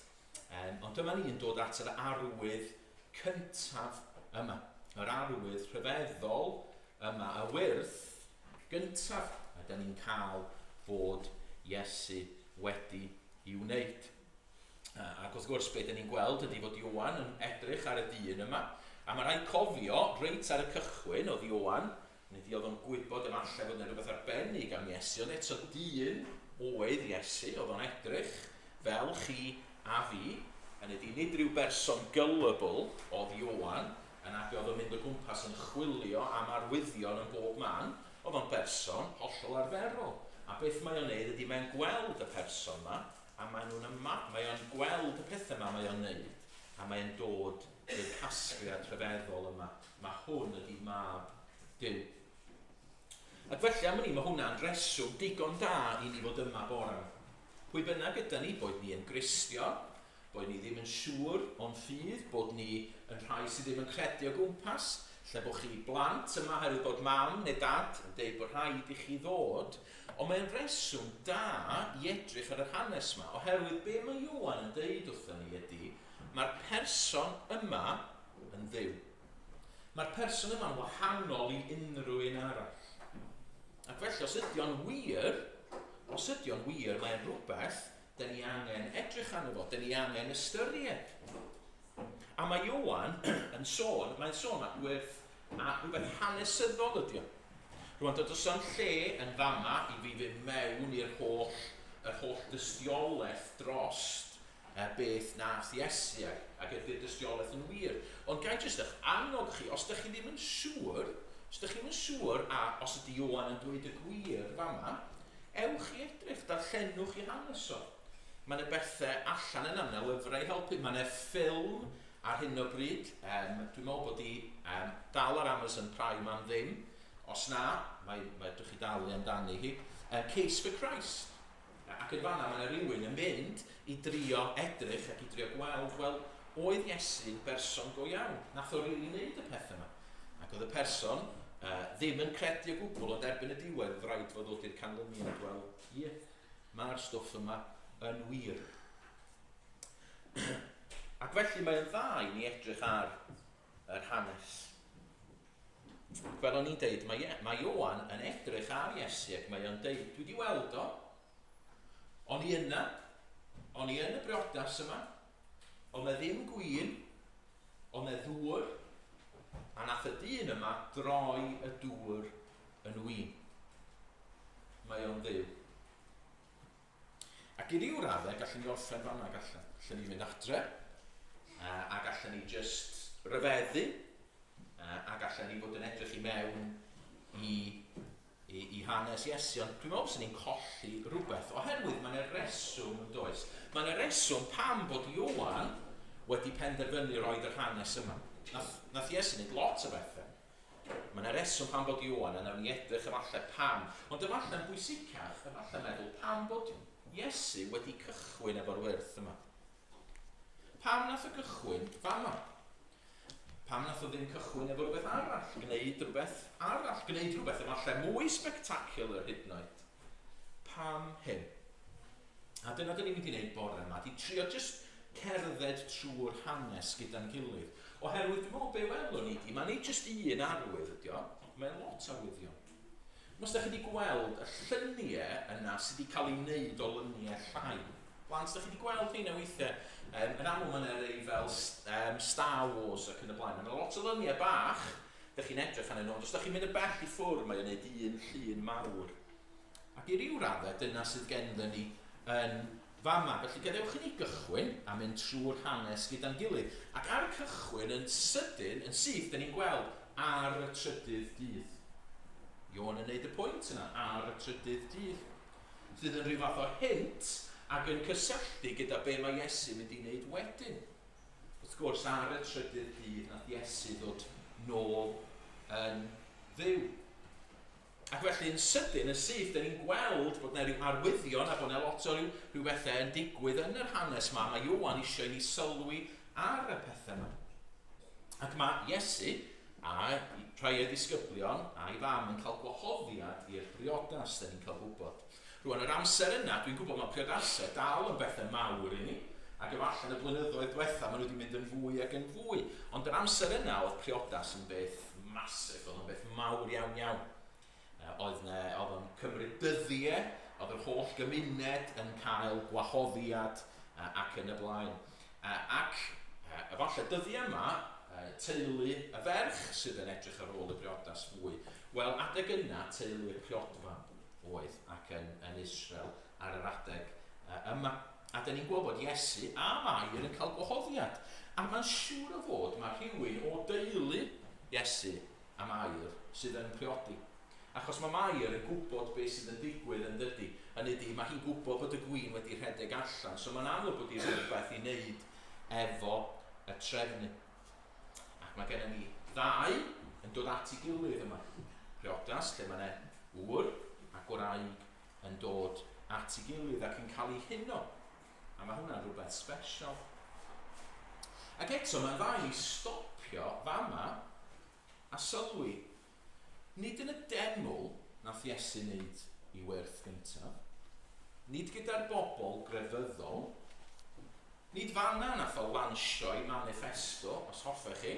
Ond dyma ni'n dod at yr arwydd cyntaf yma, yr arwydd rhyfeddol yma, y wyrth gyntaf a da ni'n cael fod Iesu wedi i wneud. Ac wrth gwrs, beth ni'n gweld ydy fod Ioan yn edrych ar y dyn yma, a mae rhaid cofio, reit ar y cychwyn oedd Ioan, nid oedd o'n gwybod efallai fod yna rhywbeth arbennig am Iesu, ond eto dyn oedd Iesu, oedd o'n edrych fel chi a fi, a nid rhyw berson gullible oedd Ioan, yn ac oedd o'n mynd o gwmpas yn chwilio am arwyddion yn bob man, Oedd o'n berson hollol arferol. A beth mae o'n neud ydy mae'n gweld y person yma, a mae nhw'n yma, mae o'n gweld y pethau yma mae o'n neud, a mae'n dod i'r casgliad rhyfeddol yma. Mae hwn ydy mab Duw. Ac felly am hynny, mae hwnna'n reswm digon da i ni fod yma bore yma. Pwy bynnag ydy ni, boed ni yn Gristion, boed ni ddim yn siŵr o'n ffydd, bod ni yn rhai sydd ddim yn credu o gwmpas, lle bod chi blant yma oherwydd bod mam neu dad yn deud bod rhaid i chi ddod, ond mae'n reswm da i edrych ar yr hanes yma, oherwydd be mae Ioan yn deud wrthon ni ydy, mae'r person yma yn Dduw. Mae'r person yma'n wahanol i unrhyw un arall. Ac felly, os ydy o'n wir, os ydy o'n wir, mae'n rhywbeth dyn ni angen edrych arno fo, dyn ni angen ystyried. A mae Ioan yn sôn, mae'n sôn at wyrth a rhywbeth hanesyddol ydy o. Rwan, does o'm lle yn fama i fi fynd mewn i'r holl, yr holl dystiolaeth drost beth nath Iesu ac, ac ydy'r dystiolaeth yn wir. Ond gai jyst eich annog chi, os ydych chi ddim yn siŵr, os ydych chi ddim yn siŵr a os ydy Ioan yn dweud y gwir fama, ewch i edrych, darllenwch i hanes o. Mae yna bethau allan yna, mae yna lyfrau i helpu, mae yna ffilm ar hyn o bryd. Dwi'n meddwl bod i dal ar Amazon Prime am ddim. Os na, mae, mae ydych chi dalu amdani hi. Case for Christ. Ac yn fanna mae yna rhywun yn mynd i drio edrych ac i drio gweld, wel, oedd Iesu'n berson go iawn? Nath o rili really wneud y peth yma? Ac oedd y person ddim yn credu o gwbl, ond erbyn y diwedd, oedd rhaid fod ddod i'r canlyniad, wel, ie, mae'r stwff yma yn wir. Ac felly mae'n dda i ni edrych ar yr hanes. Fel o'n i'n deud, mae, mae Ioan yn edrych ar Iesu ac mae o'n deud, dwi wedi weld o, o'n i yna, o'n i yn y briodas yma, oedd na ddim gwin, oedd na ddŵr, a nath y dyn yma droi y dŵr yn win. Mae o'n Dduw. Ac i ryw raddau, gallwn ni orffen fanna, gallen. Gallen ni fynd adre, a gallen ni just ryfeddu, a gallen ni fod yn edrych i mewn i, i, i hanes Iesu, ond dwi'n meddwl sy'n ni'n colli rhywbeth, oherwydd mae'n yna reswm yn does. Mae'n yna reswm pam bod Ioan wedi penderfynu roed yr hanes yma. Nath, nath Iesu wneud lot o bethau. Mae yna reswm pam bod Ioan, a nawn ni edrych efallai pam. Ond efallai'n bwysicach, efallai meddwl pam bod Iesu wedi cychwyn efo'r wyrth yma. Pam nath o gychwyn fama? Pam nath o ddim cychwyn efo rhywbeth arall, gwneud rhywbeth arall, gwneud rhywbeth efallai mwy spectacular hyd yn oed? Pam hyn? A dyna dyn ni'n mynd i wneud bore yma, di trio just cerdded trwy'r hanes gyda'n gilydd. Oherwydd dwi'n meddwl be welwn ni di, mae'n nid just un arwydd ydi o, mae'n lot arwyddion. Os da chi wedi gweld y lluniau yna sydd wedi cael ei wneud o luniau llai. Plant, da chi wedi gweld rheina weithiau. Yn aml mae'n rei fel Star Wars ac yn y blaen. Mae'n lot o luniau bach, da chi'n edrych arnyn nhw, ond os da chi'n mynd yn bell i ffwrdd, mae'n gwneud un llun mawr. Ac i ryw raddau, dyna sydd genddyn ni yn fama. Felly gadewch i ni gychwyn a mynd trwy'r hanes gyda'n gilydd. Ac ar y cychwyn yn sydyn, yn syth, dyn ni'n gweld ar y trydydd dydd. Ioan yn neud y pwynt yna, ar y trydydd dydd. Sydd yn rhyw fath o hint ac yn cysylltu gyda be mae Iesu mynd i wneud wedyn. Wrth gwrs, ar y trydydd dydd, nath Iesu ddod nôl yn fyw. Ac felly yn sydyn, yn syth, dyn ni'n gweld bod yna rhyw arwyddion a bod yna lot o rhyw, rhyw bethau yn digwydd yn yr hanes yma. Mae Ioan eisiau i ni sylwi ar y pethau yma. Ac mae Iesu a rhai o'i ddisgyblion a'i fam yn cael gwahoddiad i'r briodas, dyn ni'n cael gwybod. Rwan, yr amser yna, dwi'n gwybod mae priodasau dal yn bethau mawr i ni, ac efallai yn y blynyddoedd diwetha maen nhw wedi mynd yn fwy ac yn fwy. Ond yr amser yna oedd priodas yn beth masif, oedd o'n beth mawr iawn iawn. Oedd, ne, oedd o'n cymryd dyddiau, oedd yr holl gymuned yn cael gwahoddiad ac yn y blaen. Ac efallai dyddiau yma, teulu y ferch sydd yn edrych ar ôl y briodas fwy. Wel, adeg yna, teulu'r priodfab oedd ac yn, yn Israel ar yr adeg yma. A dyn ni'n gweld bod Iesu a Mair yn cael gwahoddiad. A mae'n siŵr o fod mae rhywun o deulu Iesu a Mair sydd yn priodi. Achos mae Mair yn gwybod beth sydd yn digwydd yn dydy. Hynny ydy, mae hi'n gwybod bod y gwin wedi rhedeg allan, so mae'n amlwg bod hi rhywbeth i wneud efo y trefnu. Ac mae gennym ni ddau yn dod at ei gilydd yma. Priodas, lle mae yna ŵr a gwraig yn dod at ei gilydd ac yn cael eu huno. A mae hwnna'n rhywbeth special. Ac eto, mae'n dda i ni stopio fama a sylwi. Nid yn y deml nath Iesu wneud i werth gyntaf. Nid gyda'r bobl grefyddol. Nid fanna nath o lansio ei manifesto, os hoffech chi.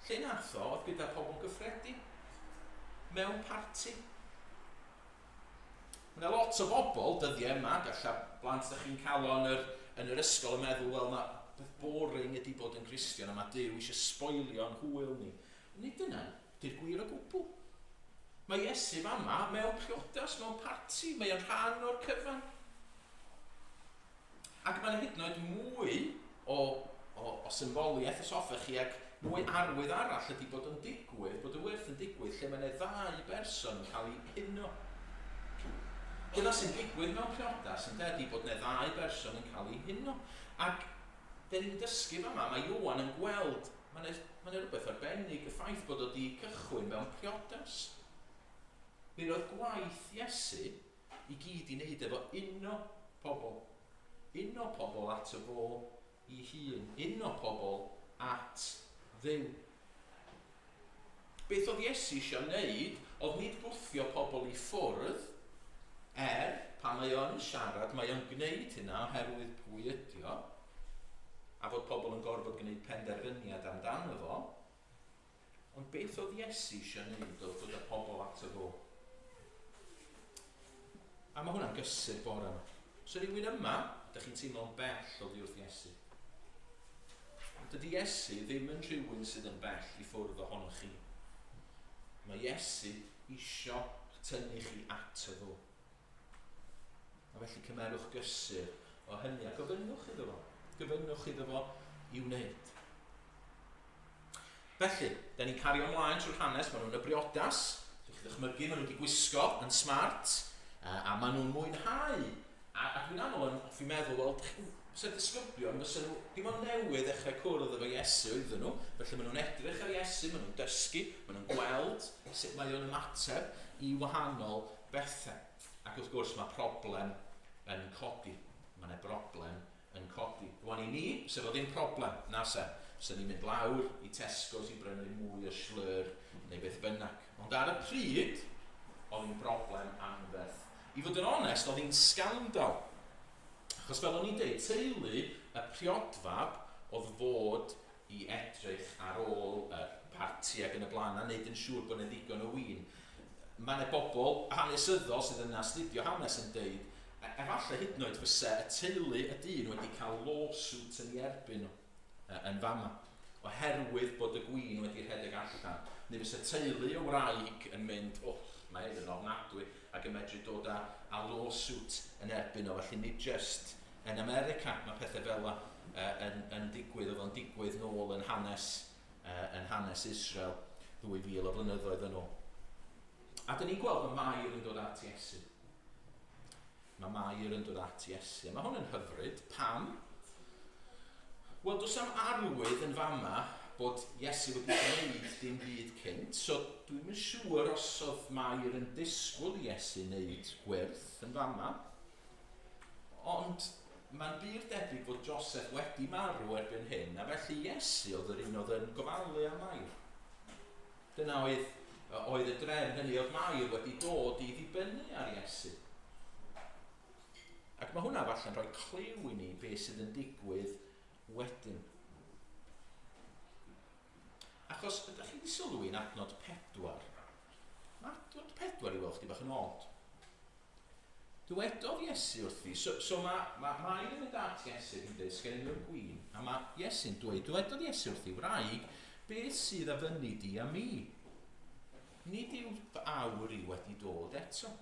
Lle nath o oedd gyda pobl gyffredin. Mewn parti. Mae yna lot o bobl dyddiau yma, galla blant ydych chi'n cael o yn yr, yn yr ysgol yn meddwl, wel, mae beth boring ydy bod yn Gristion a mae Duw eisiau sboilio'n hwyl ni. Nid dyna di'r gwir o gwbl. Mae Iesu fama mewn priodas, mewn parti, mae o'n rhan o'r cyfan. Ac mae'n hyd yn oed mwy o, o, o symboliaeth, os hoffech chi, ac mwy arwydd arall ydy bod yn digwydd, bod y wyrth yn digwydd lle mae yna ddau berson yn cael eu huno. Dyna sy'n digwydd mewn priodas, ynde, ydy bod yna ddau berson yn cael eu huno. Ac dyn ni'n dysgu fama, mae Ioan yn gweld, mae yna, mae yna rhywbeth arbennig, y ffaith bod o wedi cychwyn mewn priodas. Mi roedd gwaith Iesu i gyd i wneud efo uno pobl. Uno pobl at y fo i hun. Uno pobl at Dduw. Beth oedd Iesu eisiau wneud oedd nid gwthio pobl i ffwrdd, er pan mae o'n siarad, mae o'n gwneud hynna oherwydd pwy ydi o, a fod pobl yn gorfod gwneud penderfyniad amdano fo. Ond beth oedd Iesu eisiau wneud oedd dod â pobl ato fo. A mae hwnna'n gysur bore yma. So rhywun yma, ydych chi'n teimlo'n bell oddi wrth Iesu. Ond dydy Iesu ddim yn rhywun sydd yn bell i ffwrdd ohonoch chi. Mae Iesu isio tynnu chi ato fo. A felly cymerwch gysur o hynny a gofynnwch iddo fo. Gofynnwch iddo fo i wneud. Felly, da ni'n cario ymlaen trwy'r hanes, maen nhw'n y briodas, llwch chi ddychmygu, maen nhw wedi gwisgo yn smart, a maen nhw'n mwynhau. A, a dwi'n aml yn hoffi meddwl, wel, fysa disgyblion, fysa nhw dim ond newydd ddechrau cwrdd efo Iesu oedden nhw, felly maen nhw'n edrych ar Iesu, maen nhw'n dysgu, maen nhw'n gweld sut mae o'n ymateb i wahanol bethau. Ac wrth gwrs mae problem yn codi. Mae yna broblem yn codi. Rwan i ni, se fo ddim problem, na se. Fysa ni'n mynd lawr i Tesco's i brynu mwy o Shloer neu beth bynnag. Ond ar y pryd, oedd hi'n broblem anferth. I fod yn onest, oedd hi'n sgandal. Achos fel o'n i'n deud, teulu y priodfab oedd fod i edrych ar ôl y parti ac yn y blaen a wneud yn siŵr bod 'na ddigon o win. Mae 'na bobl hanesyddol sydd yn astudio hanes yn deud efallai hyd yn oed fyse y teulu y dyn wedi cael lawsuit yn ei erbyn nhw yn fama oherwydd bod y gwin wedi rhedeg allan. Neu fyse teulu y wraig yn mynd, oh, mae hyn yn ofnadwy, ac yn medru dod â, â lawsuit yn erbyn o. Felly nid just yn America mae pethau fel 'na yn, yn digwydd, oedd o'n digwydd nôl yn hanes, yn hanes Israel 2000 o flynyddoedd yn ôl. A dyn ni'n gweld mae Mair yn dod at Iesu. Mae Mair yn dod at Iesu. A mae hwn yn hyfryd. Pam? Wel, does am arwydd yn fama bod Iesu wedi gwneud dim byd cynt, so dwi'm yn siŵr os oedd Mair yn disgwyl i Iesu wneud gwyrth yn fama. Ond mae'n bur debyg fod Joseph wedi marw erbyn hyn, a felly Iesu oedd yr un oedd yn gofalu am Mair. Dyna oedd, oedd y drefn hynny, oedd Mair wedi dod i ddibynnu ar Iesu. Ac mae hwnna falle'n rhoi cliw i ni beth sydd yn digwydd wedyn. Achos ydych chi wedi sylwi yn adnod 4? Mae adnod 4 i weld chdi bach yn od. Dywedodd Iesu wrthi, so, so mae, mae Mair yn mynd at Iesu ac yn dweud, sgen i ddim gwin. A mae Iesu'n dweud, dywedodd Iesu wrthi, wraig, beth sydd a fyny di a mi? Nid yw fy awr i wedi dod eto.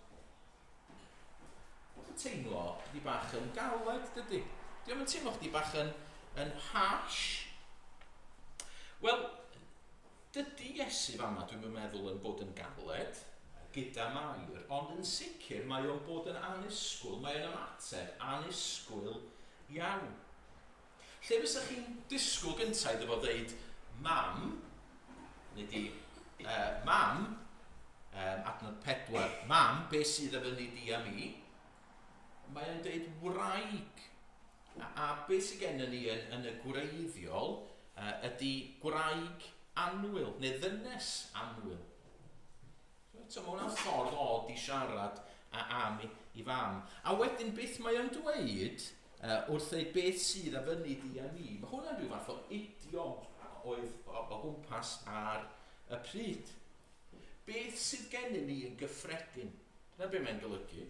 Mae'n teimlo chdi bach yn galed, dydy? Dio'm yn teimlo chdi bach yn, yn harsh? Wel, dydy Iesu fama, dwi'm yn meddwl yn bod yn galed. gyda Mair, ond yn sicr mae o'n bod yn annisgwyl, mae o'n ymateb annisgwyl iawn. Lle fysa chi'n disgwyl gyntaf iddo fo ddeud mam, neu di mam, adnod 4, mam, be sydd a fyny di a mi? Mae o'n deud wraig. A beth sydd gennym ni yn y gwreiddiol ydy gwraig annwyl, neu ddynes annwyl. So eto, mae hwnna'n ffordd od i siarad am i fam. A wedyn beth mae o'n dweud wrth dweud beth sydd a fyny di a mi, mae hwnna'n rhyw fath o idiom oedd o gwmpas ar y pryd. Beth sydd gennym ni yn gyffredin? Dyna beth mae'n golygu.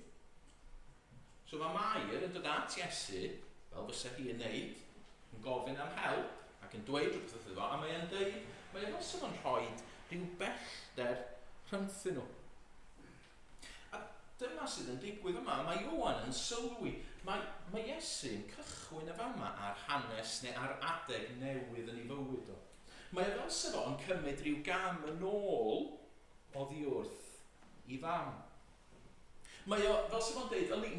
So mae Mair yn dod at Iesu, fel fysa hi yn neud, yn gofyn am help ac yn dweud rhywbeth wrtho fo, a mae e'n dweud, mae e fel sydd o'n rhoi rhyw bellter rhyngthyn nhw. A dyma sydd yn digwydd yma, mae Ioan yn sylwi, mae Iesu'n cychwyn y fama ar hanes neu ar adeg newydd yn ei fywyd o. Mae e fel sydd o'n cymryd rhyw gam yn ôl oddi wrth i fam. Mae o, fel sydd o'n deud, yli,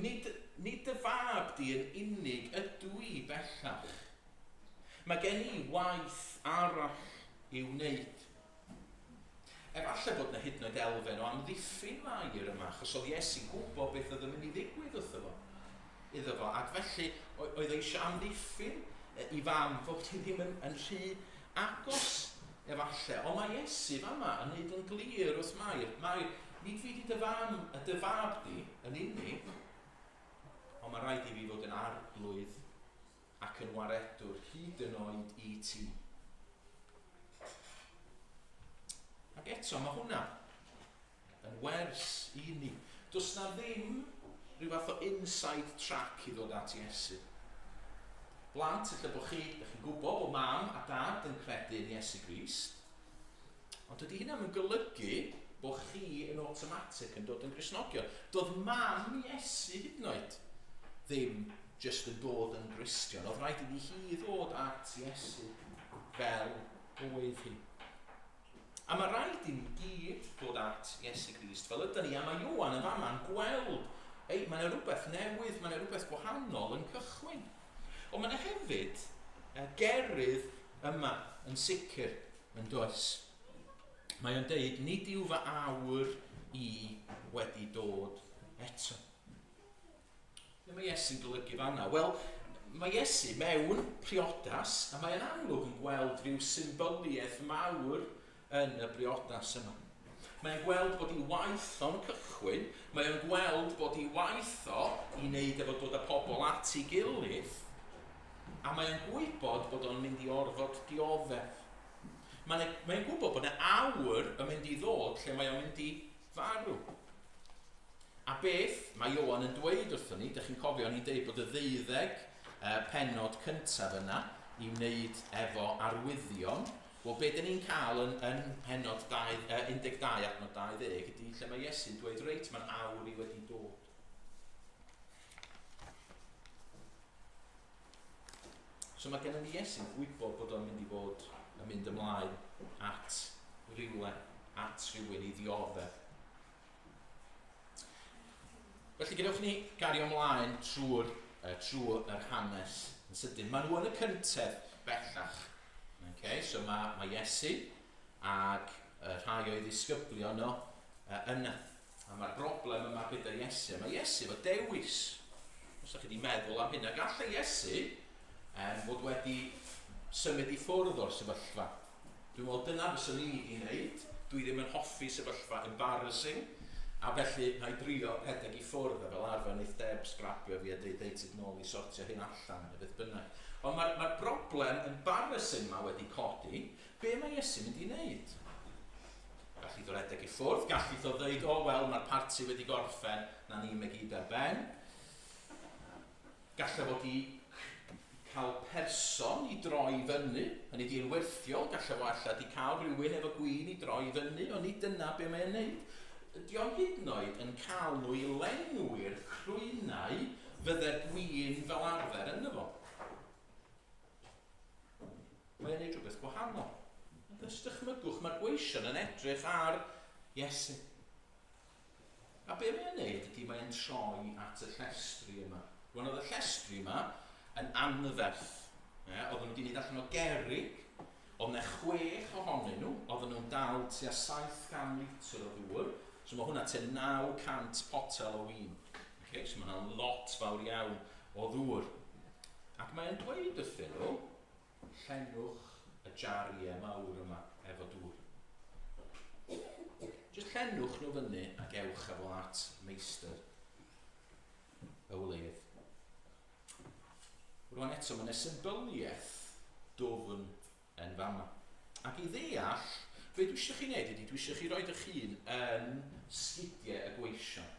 nid dy fab di yn unig ydw i bellach. Mae gen i waith arall i'w wneud. Efallai bod yna hyd yn oed elfen o amddiffyn Mair yma, achos oedd Iesu'n gwybod beth oedd yn mynd i ddigwydd wrtho fo, iddo fo, ac felly oedd o eisiau amddiffyn i fam fod hi ddim yn rhy agos efallai. Ond mae Iesu fama yn neud yn glir wrth Mair, Mair, nid fi di dy fam, dy fab di yn unig, ond mae rhaid i fi fod yn arglwydd ac yn waredwr hyd yn oed i ti. Ac eto, mae hwnna yn wers i ni. Does na ddim rhyw fath o inside track i ddod at Iesu. Blant, lle bod chi, ydych chi'n gwybod bod mam a dad yn credu yn Iesu Grist, ond dydy hynna yn golygu bod chi yn automatic yn dod yn Gristnogion. Doedd mam Iesu hyd yn oed ddim just yn dod yn Gristion. Oedd rhaid iddi hi ddod at Iesu fel oedd hi. A mae rhaid i ni gyd ddod at Iesu Grist fel ydyn ni. A mae Ioan yn fama'n gweld, ei, mae yna rhywbeth newydd, mae yna rhywbeth gwahanol yn cychwyn. Ond mae yna hefyd gerydd yma yn sicr yn does. Mae o'n deud, nid yw fy awr i wedi dod eto. Be mae Iesu'n golygu fanna? Wel, mae Iesu mewn priodas, a mae'n amlwg yn gweld rhyw symbyliaeth mawr yn y briodas yma. Mae'n gweld bod ei waith o'n cychwyn, mae'n gweld bod ei waith o i wneud efo dod â pobl at ei gilydd, a mae'n gwybod bod o'n mynd i orfod dioddef. Mae'n gwybod bod yna awr yn mynd i ddod lle mae o'n mynd i farw. A beth mae Ioan yn dweud wrthon ni, dych chi'n cofio, o'n i'n dweud bod y 12 pennod cyntaf yna i wneud efo arwyddion. Wel, be dyn ni'n cael yn pennod 12 adnod 20 ydy lle mae Iesu'n dweud, reit, mae'n awr i wedi dod. So mae gennym ni Iesu'n gwybod bod o'n mynd i fod yn mynd ymlaen at rywle, at rhywun i ddioddef. Felly gadewch ni gario ymlaen trwy'r hanes yn sydyn. Maen nhw yn y cyntedd bellach. Okay, so mae Iesu ac rhai o'i ddisgyblion nhw yna. A mae'r broblem yma gyda Iesu. Mae Iesu efo dewis. Os ydych chi wedi meddwl am hynna, gallai Iesu fod wedi symud i ffwrdd o'r sefyllfa. Dwi'n meddwl dyna fyswn i wedi wneud. Dwi ddim yn hoffi sefyllfa embarrassing, a felly na i drio rhedeg i ffwrdd, a fel arfer wneith Debs grabio fi a deud, "Ei, tyd nôl i sortio hyn allan," neu beth bynnag. Ond mae'r broblem embarrassing ma wedi codi. Be mae Iesu'n mynd i wneud? Gallith o redeg i ffwrdd, gallith o ddeud, "O, wel, mae'r parti wedi gorffen, na ni mae gyd ar ben." Gallai fod i cael person i droi fyny, hynny ydi yn wyrthiol, gallai fo ella di cael rhywun efo gwin i droi fyny, ond nid dyna be mae'n neud. Ydy o'n hyd yn oed yn cael nhw i lenwi'r crwynau fydde'r gwin fel arfer ynddo fo. Mae'n neud rhywbeth gwahanol. Ond ys dychmygwch, mae'r gweision yn edrych ar Iesu. A be mae'n neud ydy mae'n troi at y llestri yma. Rwan oedd y llestri yma yn anferth. Ie, oedden nhw wedi gwneud allan o gerrig, oedd yna 6 ohonyn nhw, oedden nhw'n dal tua 700 litr o ddŵr, so mae hwnna tua 900 potel o win. Okay, so mae hwnna'n lot fawr iawn o ddŵr. Ac mae'n dweud wrthyn nhw, llenwch y jariau mawr yma efo dŵr. Jyst llenwch nhw fyny ac ewch efo at meistr y wledd. Rwan eto, mae yna symbyliaeth dwfn yn fama. Ac i ddeall, be dwi eisiau chi wneud ydy, dwi eisiau chi roed eich hun yn sgidiau y gweision.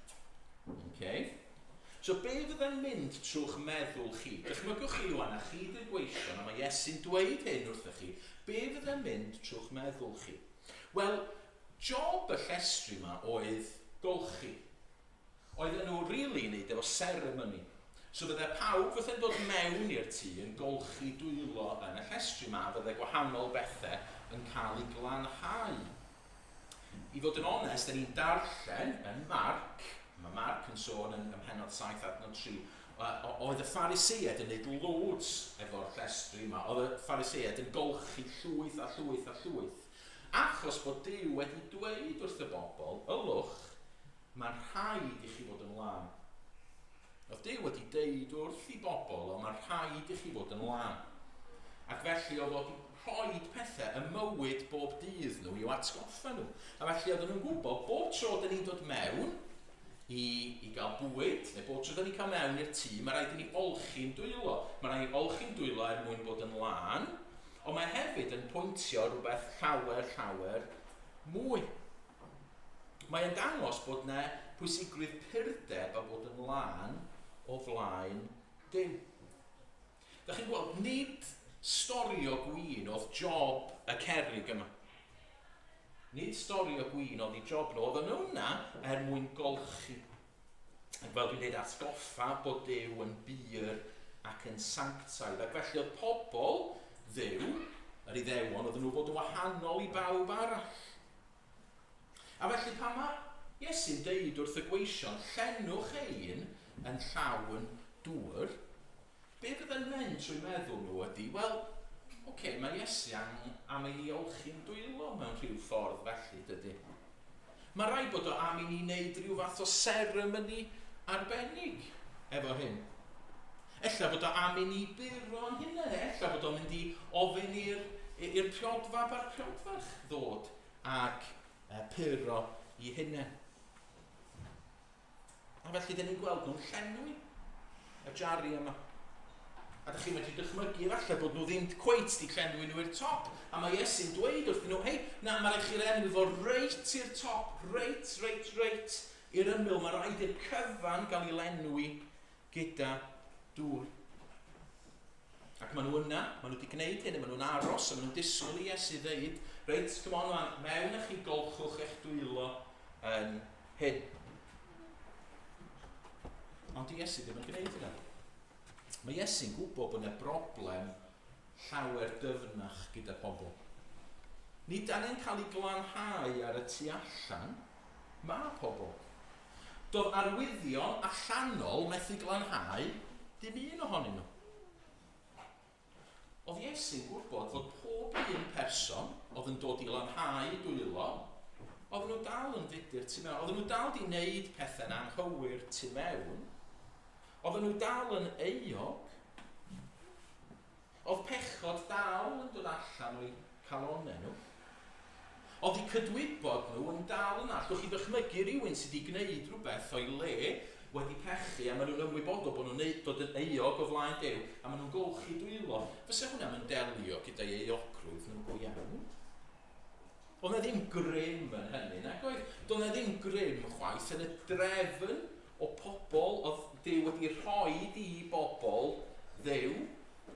Okay? So be fydda'n mynd trwy'ch meddwl chi? Dychmygwch chi rwan, a chi di'r gweision, a mae Iesu'n dweud hyn wrthych chi. Be fydda'n mynd trwy'ch meddwl chi? Wel, job y llestri yma oedd golchi. Oedden nhw rili yn neud efo ceremony. So fydde pawb fatha'n dod mewn i'r tŷ yn golchi dwylo yn y llestri yma, a fydde gwahanol bethau yn cael eu glanhau. I fod yn onest, da ni'n darllen yn Marc, mae Marc yn sôn yn ym mhennod 7 adnod 3, oedd y Phariseaid yn neud loads efo'r llestri yma. Oedd y Phariseaid yn golchi llwyth a llwyth a llwyth. Achos bod Duw wedi dweud wrth y bobl, ylwch, mae'n rhaid i chi fod yn lân. Oedd Duw wedi deud wrth i bobl, o mae'n rhaid i chi fod yn lân. Ac felly oedd wedi rhoi pethau y mywyd bob dydd nhw i'w atgoffa nhw. A felly oedden nhw'n gwybod, bob tro dyn ni'n dod mewn i gael bwyd, neu bob tro dyn ni'n cael mewn i'r tŷ, mae rhaid i ni olchi'n dwylo. Mae rhaid i ni olchi'n dwylo er mwyn bod yn lân, ond mae hefyd yn pwyntio rhywbeth llawer, llawer mwy. Mae'n dangos bod yna pwysigrwydd purdeb a bod yn lân o flaen Duw. Da chi'n gweld, nid storio gwin oedd job y cerrig yma. Nid storio gwin oedd ei job nhw, oedden nhw yna er mwyn golchi. Ac fel dwi'n dweud, atgoffa bod Duw yn bur ac yn sanctaidd. Ac felly oedd pobl Dduw, yr Iddewon, oedden nhw fod yn wahanol i bawb arall. A felly pan mae Iesu'n deud wrth y gweision, llenwch ein yn llawn dŵr, be fydda'n mynd trwy meddwl nhw ydy, wel, oce, okay, mae Iesu am ei ni olchi'n dwylo mewn rhyw ffordd felly, dydy. Mae rhaid bod o am i ni wneud rhyw fath o seremoni arbennig efo hyn. Ella bod o am i ni buro'n hunain, ella bod o'n mynd i ofyn i'r priodfab a'r priodferch ddod ac puro i hunain. A felly, dyn ni'n gweld nhw'n llenwi y jari yma. A dych chi'n medru dychmygu efallai bod nhw ddim cweit di llenwi nhw i'r top. A mae Iesu'n dweud wrthyn nhw, hei, na, mae rhaid chi lenwi fo reit i'r top, reit, reit, reit i'r ymyl. Mae rhaid i'r cyfan gael ei lenwi gyda dŵr. Ac maen nhw yna, maen nhw wedi gwneud hyn, a maen nhw'n aros, a maen nhw'n disgwyl i Iesu ddeud, reit, come on man, mewn a chi golchwch eich dwylo yn hyn. Ond di Iesu ddim yn gwneud hynna. Mae Iesu'n gwybod bod yna broblem llawer dyfnach gyda pobl. Nid angen cael ei glanhau ar y tu allan, mae pobl. Doedd arwyddion allanol methu glanhau dim un ohonyn nhw. Oedd Iesu'n gwybod fod pob un person oedd yn dod i lanhau dwylo, oedden nhw dal yn fudur tu mewn. Oedden nhw dal di wneud pethau'n anghywir tu mewn. Oedden nhw dal yn euog. Oedd pechod dal yn dod allan o'i calonau nhw. Oedd eu cydwybod nhw yn dal yna. Allwch chi ddychmygu rhywun sydd wedi gwneud rhywbeth o'i le wedi pechu a maen nhw'n ymwybodol bod nhw'n dod yn euog o flaen Duw a maen nhw'n golchi dwylo. Fysa hwnna'n mynd delio gyda'i euogrwydd nhw go iawn? Oedd 'na ddim grym yn hynny, nag oedd? Doedd 'na ddim grym chwaith yn y drefn o pobl oedd Duw wedi rhoi i bobl Dduw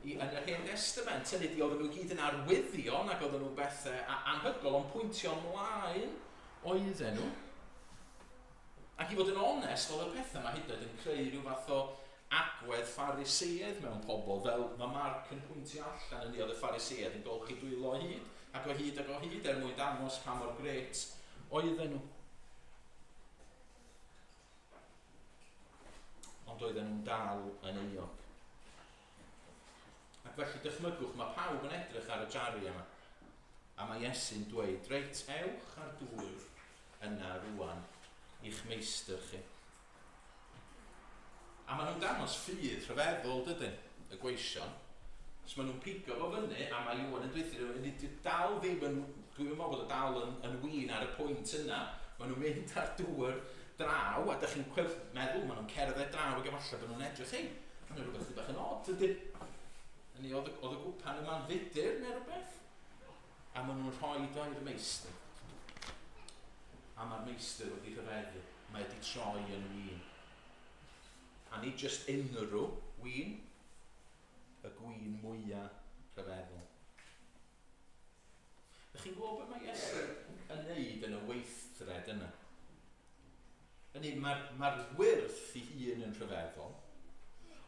i, yn yr Hen Testament. Hynny ydi, oedden nhw gyd yn arwyddion ac oedden nhw'n bethau anhygoel, ond pwyntio ymlaen oedden nhw. Ac i fod yn onest, oedd y pethau yma hyd yn oed yn creu rhyw fath o agwedd Phariseaidd mewn pobl, fel mae Marc yn pwyntio allan yn oedd y Phariseaidd yn golchi dwylo o hyd, ac o hyd ac o hyd er mwyn dangos pa mor grêt oedden nhw. Ond oedden nhw'n dal yn euog. Ac felly dychmygwch, mae pawb yn edrych ar y jari yma. A mae Iesu'n dweud, reit, ewch ar dŵr yna rwan i'ch meistr chi. A maen nhw'n dangos ffydd rhyfeddol, dydyn, y gweision. So maen nhw'n pigo fo fyny, a mae Iwan yn dweud, nhw, dal ddim yn, dwi'n meddwl bod o dal yn win ar y pwynt yna. Maen nhw'n mynd ar dŵr draw, a dych chi'n meddwl, maen nhw'n cerdded draw, ac efallai bod nhw'n edrych, hei, mae'n rhywbeth bach yn od, ydyn. Hynny, oedd y gwpan yma'n fudur neu rhywbeth? A maen nhw'n rhoi o i'r meistr. A mae'r meistr wedi rhyfeddu. Mae wedi troi yn win. A nid jyst unrhyw win, y gwin mwyaf rhyfeddol. Ydych chi'n gwybod beth mae Iesu yn neud yn y weithred yna? Hynny, mae'r wyrth i hun yn rhyfeddol,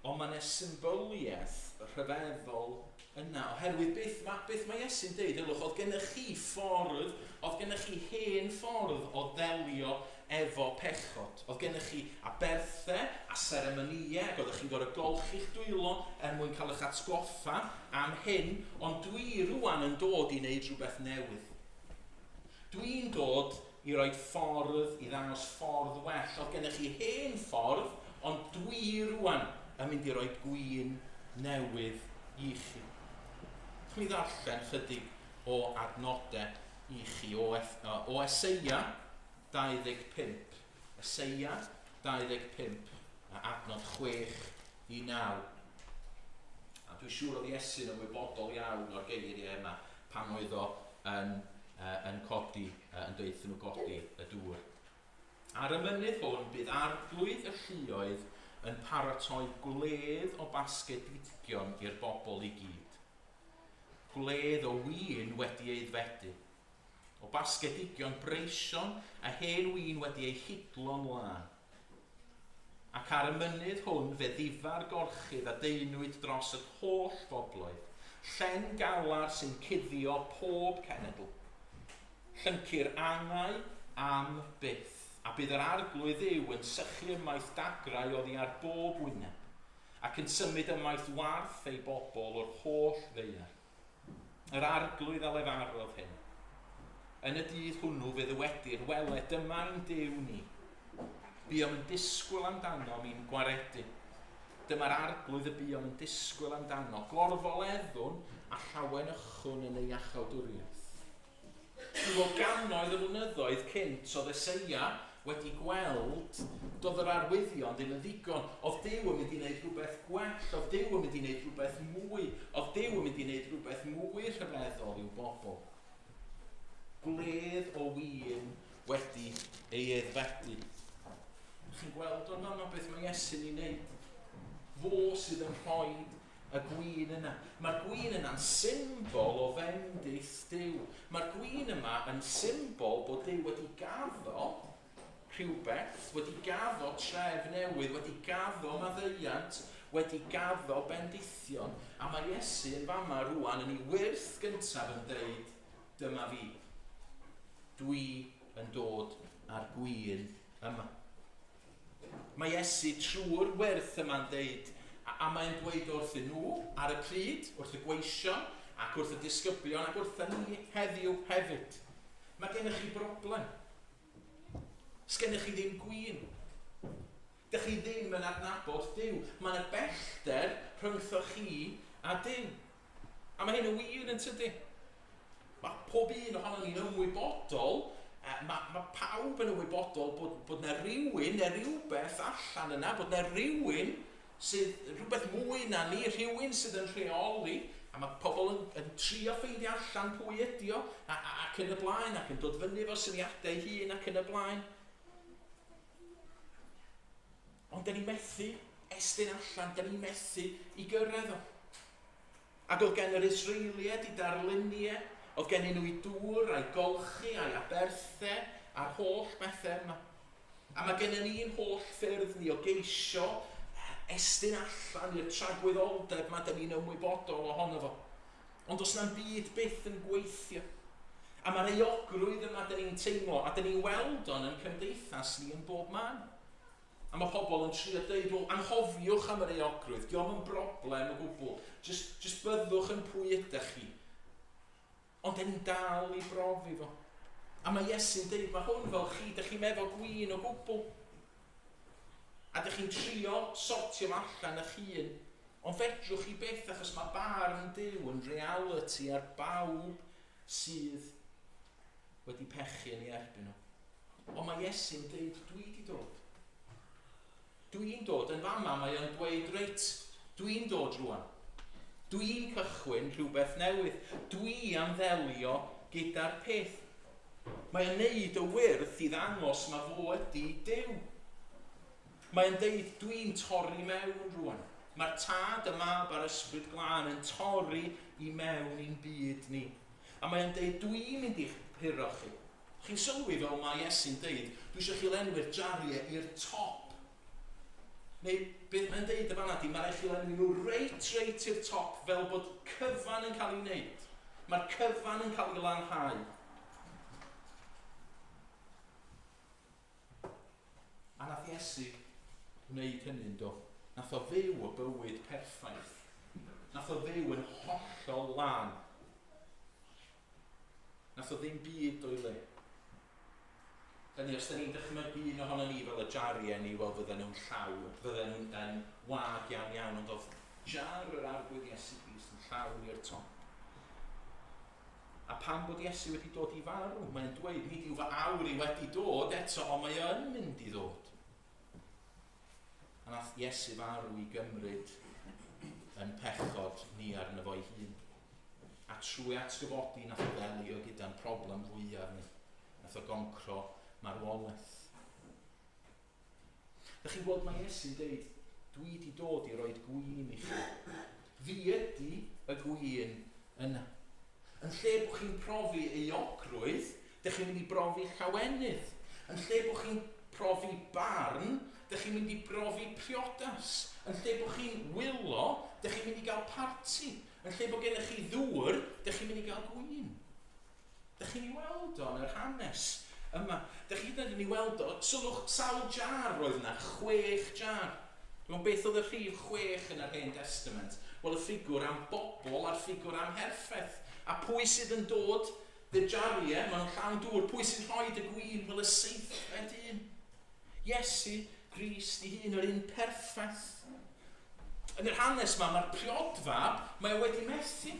ond mae yna symboliaeth rhyfeddol yna, oherwydd beth mae Iesu'n deud, ylwch, oedd gennych chi ffordd, oedd gennych chi hen ffordd o ddelio efo pechod. Oedd gennych chi aberthau a seremonïau, ac oeddech chi'n gorfod golchi'ch dwylo er mwyn cael eich atgoffa am hyn, ond dwi rwan yn dod i wneud rhywbeth newydd. Dwi'n dod i roi ffordd, i ddangos ffordd well. Oedd gennych chi hen ffordd, ond dwi rwan yn mynd i roi gwin newydd i chi. Chi ddarllen chydig o adnodau i chi o Eseia 25. Eseia 25, a adnod 6 i 9. A dwi'n siŵr oedd Iesu'n ymwybodol iawn o'r geiriau yma pan oedd o yn codi, yn dweud nhw godi y dŵr. Ar y mynydd hwn bydd arglwydd y lluoedd yn paratoi gwledd o basgedigion i'r bobl i gyd. Gwledd o win wedi ei ddfedu. O basgedigion breision a hen win wedi ei hidlo'n lân. Ac ar y mynydd hwn fe ddifa'r gorchudd a deinwyd dros yr holl bobloedd. Llen galar sy'n cuddio pob cenedl. Llyncir angau am byth, a bydd yr arglwydd yw yn sychu ymaith dagrau oddi ar bob wyneb, ac yn symud ymaith warth ei bobl o'r holl ddaear. Yr arglwydd a lefarodd hyn. Yn y dydd hwnnw fe ddywedir, wele, dyma ein Duw ni. Buom yn disgwyl amdano i'n gwaredu. Dyma'r arglwydd y buom yn disgwyl amdano, gorfoleddwn a llawenychwn yn ei iachawdwriaeth. Rhyw o gannoedd o flynyddoedd cynt oedd Eseia wedi gweld doedd yr arwyddion ddim yn ddigon. Oedd Duw yn mynd i wneud rhywbeth gwell, oedd Duw yn mynd i wneud rhywbeth mwy, oedd Duw yn mynd i wneud rhywbeth mwy rhyfeddol i'w bobl. Gwledd o win wedi ei aeddfedu. Chi'n gweld o'n fama beth mae Iesu'n ei wneud? Fo sydd yn rhoi y gwin yna. Mae'r gwin yna'n symbol o fendith Duw. Mae'r gwin yma yn symbol bod Duw wedi gaddo rhywbeth, wedi gaddo tref newydd, wedi gaddo maddeuant, wedi gaddo bendithion. A mae Iesu yn fama rwan yn ei wyrth gyntaf yn deud, dyma fi. Dwi yn dod â'r gwin yma. Mae Iesu trwy'r wyrth yma'n deud, a mae'n dweud wrthyn nhw ar y pryd, wrth y gweision, ac wrth y disgyblion, ac wrthyn ni heddiw hefyd. Mae gennych chi broblem. Sgennych chi ddim gwin. Dych chi ddim yn adnabod Duw. Mae yna bellter rhyngtho chi a Duw. A mae hyn yn wir yn tydi. Mae pob un ohono ni'n ymwybodol, mae pawb yn ymwybodol bod yna rhywun neu rhywbeth allan yna, bod yna rhywun sydd rhywbeth mwy na ni, rhywun sydd yn rheoli, a mae pobl yn trio ffeindio allan pwy ydi o, ac yn y blaen, ac yn dod fyny efo syniadau hun ac yn y blaen. Ond da ni methu estyn allan, da ni methu i gyrraedd o. Ac oedd gen yr Israeliaid i darluniau, oedd gen nhw i dŵr a'i golchi a'i aberthau a'r holl bethau yma. A mae gennym ni'n holl ffyrdd ni o geisio estyn allan i'r tragwyddoldeb ma da ni'n ymwybodol ohono fo. Ond does na'm byd byth yn gweithio. A mae'r euogrwydd yma da ni'n teimlo, a da ni'n weld o'n yn cymdeithas ni yn bob man. A mae pobl yn trio deud, wel, anghofiwch am yr euogrwydd, diolch yn broblem o gwbl. Just byddwch yn pwy ydych chi. Ond dyn ni'n dal i brofi fo. A mae Iesu'n deud, mae hwn fel chi, dych chi'n meddwl gwin o gwbl. A dych chi'n trio sortio fo allan eich hun. Ond fedrwch chi byth, achos mae barn Duw yn reality ar bawb sydd wedi pechu yn ei erbyn nhw. Ond mae Iesu'n deud, dwi di dod. Dwi'n dod, yn fama mae o'n dweud, reit, dwi'n dod rwan. Dwi'n cychwyn rhywbeth newydd. Dwi am ddelio gyda'r peth. Mae o'n neud y wyrth i ddangos mae fo ydi Duw. Mae o'n deud, dwi'n torri mewn rwan. Mae'r Tad, y Mab a'r Ysbryd Glân yn torri i mewn i'n byd ni. A mae o'n deud, dwi'n mynd i'ch puro chi. Chi'n sylwi fel mae Iesu'n deud, dwi eisiau chi lenwi'r jariau i'r top. Neu beth mae'n deud y fanna di, mae rhaid chi lenwi nhw reit i'r top fel bod cyfan yn cael ei wneud. Mae'r cyfan yn cael ei lanhau. A nath Iesu wneud hynny'n do. Nath o fyw y bywyd perffaith. Nath o fyw yn hollol lân. Nath o ddim byd o'i le. Hynny, os da ni'n dychmygu un ohono ni fel y jariau ni, wel fydden nhw'n llawn, fydden nhw'n yn wag iawn iawn, ond oedd jar yr Arglwydd Iesu Grist yn llawn i'r top. A pan bod Iesu wedi dod i farw, mae'n dweud, nid yw fy awr i wedi dod eto, ond mae yn mynd i ddod. A nath Iesu farw i gymryd yn pechod ni arno fo'i hun. A trwy atgyfodi nath o ddelio gyda'n problem fwyaf ni. Nath o goncro marwolaeth. Dych chi'n gweld mae Iesu'n deud, dwi wedi dod i roed gwin i chi. Fi ydy y gwin yna. Yn lle bod chi'n profi euogrwydd, dych chi'n mynd i brofi llawenydd. Yn lle bod chi'n profi barn, dych chi'n mynd i brofi priodas. Yn lle bod chi'n wylo, dych chi'n mynd i gael parti. Yn lle bod gennych chi ddŵr, dych chi'n mynd i gael gwin. Dych chi'n ei weld o yn yr hanes yma. Dych chi'n hyd yn oed yn ei weld o, sylwch, sawl jar roedd yna, 6 jar. Dwi'n beth oedd y rhif 6 yn yr Hen Testament? Wel, y ffigwr am bobl a'r ffigwr am herffeth. A pwy sydd yn dod y jariau, maen nhw'n llawn dŵr, pwy sy'n rhoi y gwin? Wel, y seithfed un. Iesu Grist ei hun, yr un perffaith. Yn yr hanes yma, mae'r priodfab, mae o wedi methu.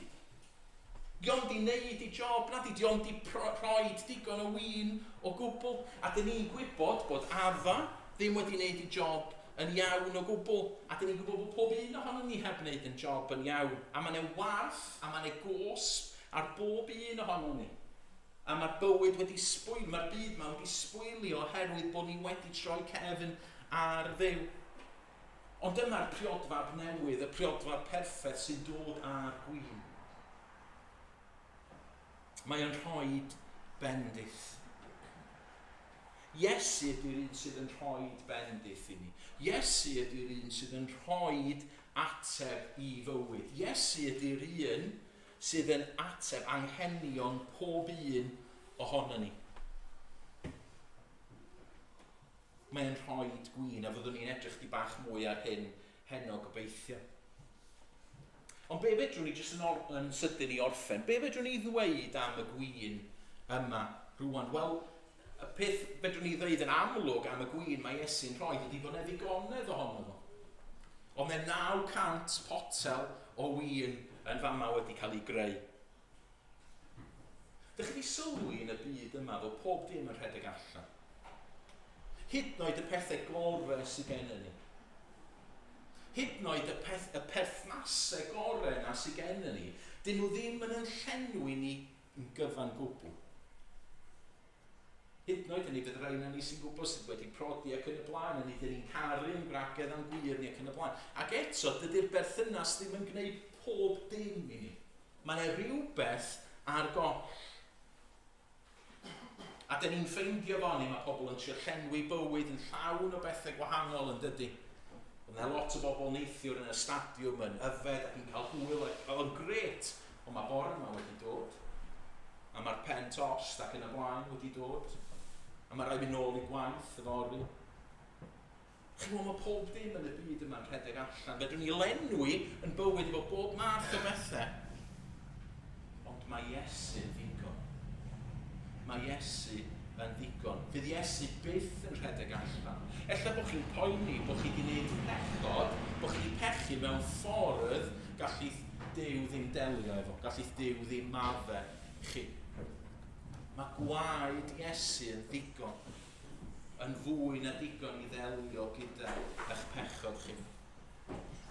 Di ond di wneud ei job, na di, di ond di rhoi digon o win o gwbl. A dyn ni'n gwybod bod Adda ddim wedi wneud ei job yn iawn o gwbl. A dyn ni'n gwybod bod pob un ohonon ni heb wneud yn job yn iawn. A mae 'na warth a mae 'na gosb ar bob un ohonon ni. A mae'r bywyd wedi sbwylio, mae'r byd yma wedi sbwylio oherwydd bod ni wedi troi cefn ar Dduw. Ond dyma'r priodfab newydd, y priodfab perffaith sy'n dod â'r gwin. Mae o'n rhoi bendith. Iesu ydy'r un sydd yn rhoi bendith i ni. Iesu ydy'r un sydd yn rhoi ateb i fywyd. Iesu ydy'r un sydd yn ateb anghenion pob un ohono ni. Mae'n rhoi gwin, a fyddwn ni'n edrych di bach mwy ar hyn heno gobeithio. Ond be fedrwn ni jyst yn sydyn i orffen, be fedrwn ni ddweud am y gwin yma rwan? Wel, y peth fedrwn ni ddweud yn amlwg am y gwin mae Iesu'n rhoi ydy bod 'na ddigonedd ohono fo. Ond mae 900 potel o win yn fama wedi cael ei greu. Dych chi wedi sylwi yn y byd yma fod pob dim yn rhedeg allan? Hyd yn oed y pethau gorau sydd gennym ni. Hyd yn oed y perthnasau gorau yna sydd gennym ni, dyn nhw ddim yn llenwi ni yn gyfan gwbl. Hyd yn oed hynny, bydd rhai yna ni sy'n gwybod sydd wedi prodi ac yn y blaen, yn dyn ni'n caru'n gwragedd a'n gwŷr ni ac yn y blaen. Ac eto, dydy'r berthynas ddim yn gwneud pob dim i ni. Mae yna rhywbeth ar goll. A dyn ni'n ffeindio fo, ni mae pobl yn trio llenwi bywyd yn llawn o bethau gwahanol yn dydy. Oedd yna lot o bobl neithiwr yn y stadiwm yn yfed ac yn cael hwyl, ac oedd o'n gret, ond mae bore yma wedi dod. A mae'r pen tost ac yn y blaen wedi dod. A mae rhaid mynd nôl i gwaith yfory. Chi'n gwybod, mae pob dim yn y byd yma'n rhedeg allan. Fedrwn ni lenwi yn bywyd efo bob math o bethau. Ond mae Iesu yn ddigon. Mae Iesu yn ddigon. Fydd Iesu byth yn rhedeg allan. Ella bod chi'n poeni bod chi wedi gwneud pechod, bod chi wedi pechu mewn ffordd gallith Duw ddim delio efo, gallith Duw ddim madde chi. Mae gwaed Iesu yn ddigon, yn fwy na digon i ddelio gyda eich pechod chi.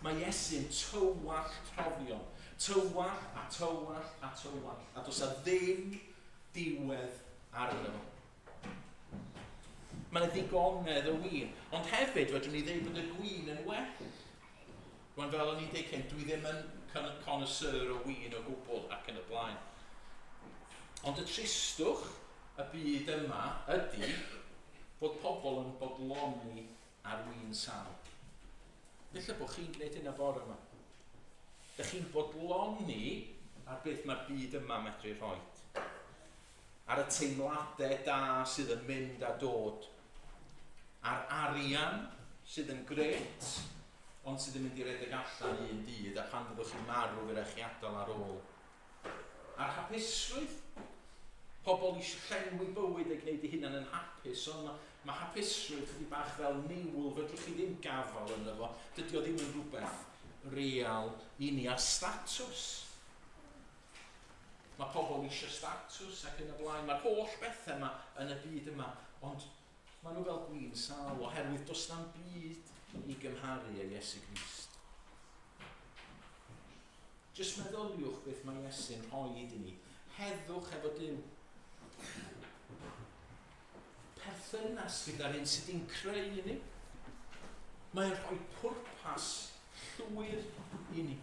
Mae Iesu'n tywallt rhoddion, tywallt a tywallt a tywallt, a does a ddim diwedd arno fo. Mae yna ddigonedd o win, ond hefyd fedrwn ni ddeud bod y gwin yn well. Rwan fel o'n i'n deud cynt, dwi ddim yn connoisseur o win o gwbl ac yn y blaen. Ond y tristwch y byd yma ydy bod pobl yn bodloni ar win sâl. Felly bod chi'n gwneud hynna bore yma. Dych chi'n bodloni ar beth mae'r byd yma medru rhoi. Ar y teimladau da sydd yn mynd a dod. Ar arian sydd yn gret, ond sydd yn mynd i redeg allan un dydd a pan fyddwch chi'n marw fe rhaid chi adael ar ôl. A'r hapusrwydd. Pobl eisiau llenwi bywyd a gwneud eu hunain yn hapus, ond mae, mae hapusrwydd chydig bach fel niwl, fedrwch chi ddim gafael ynddo fo. Dydy o ddim yn rhywbeth real i ni. A'r statws. Mae pobl eisiau statws ac yn y blaen. Mae'r holl bethau yma yn y byd yma, ond maen nhw fel gwin sâl oherwydd does na'm byd i gymharu â Iesu Grist. Jyst meddyliwch beth mae Iesu'n rhoi i ni. Heddwch efo Duw. Perthynas gyda'r un sydd wedi'n creu i ni. Mae'n rhoi pwrpas llwyr i ni.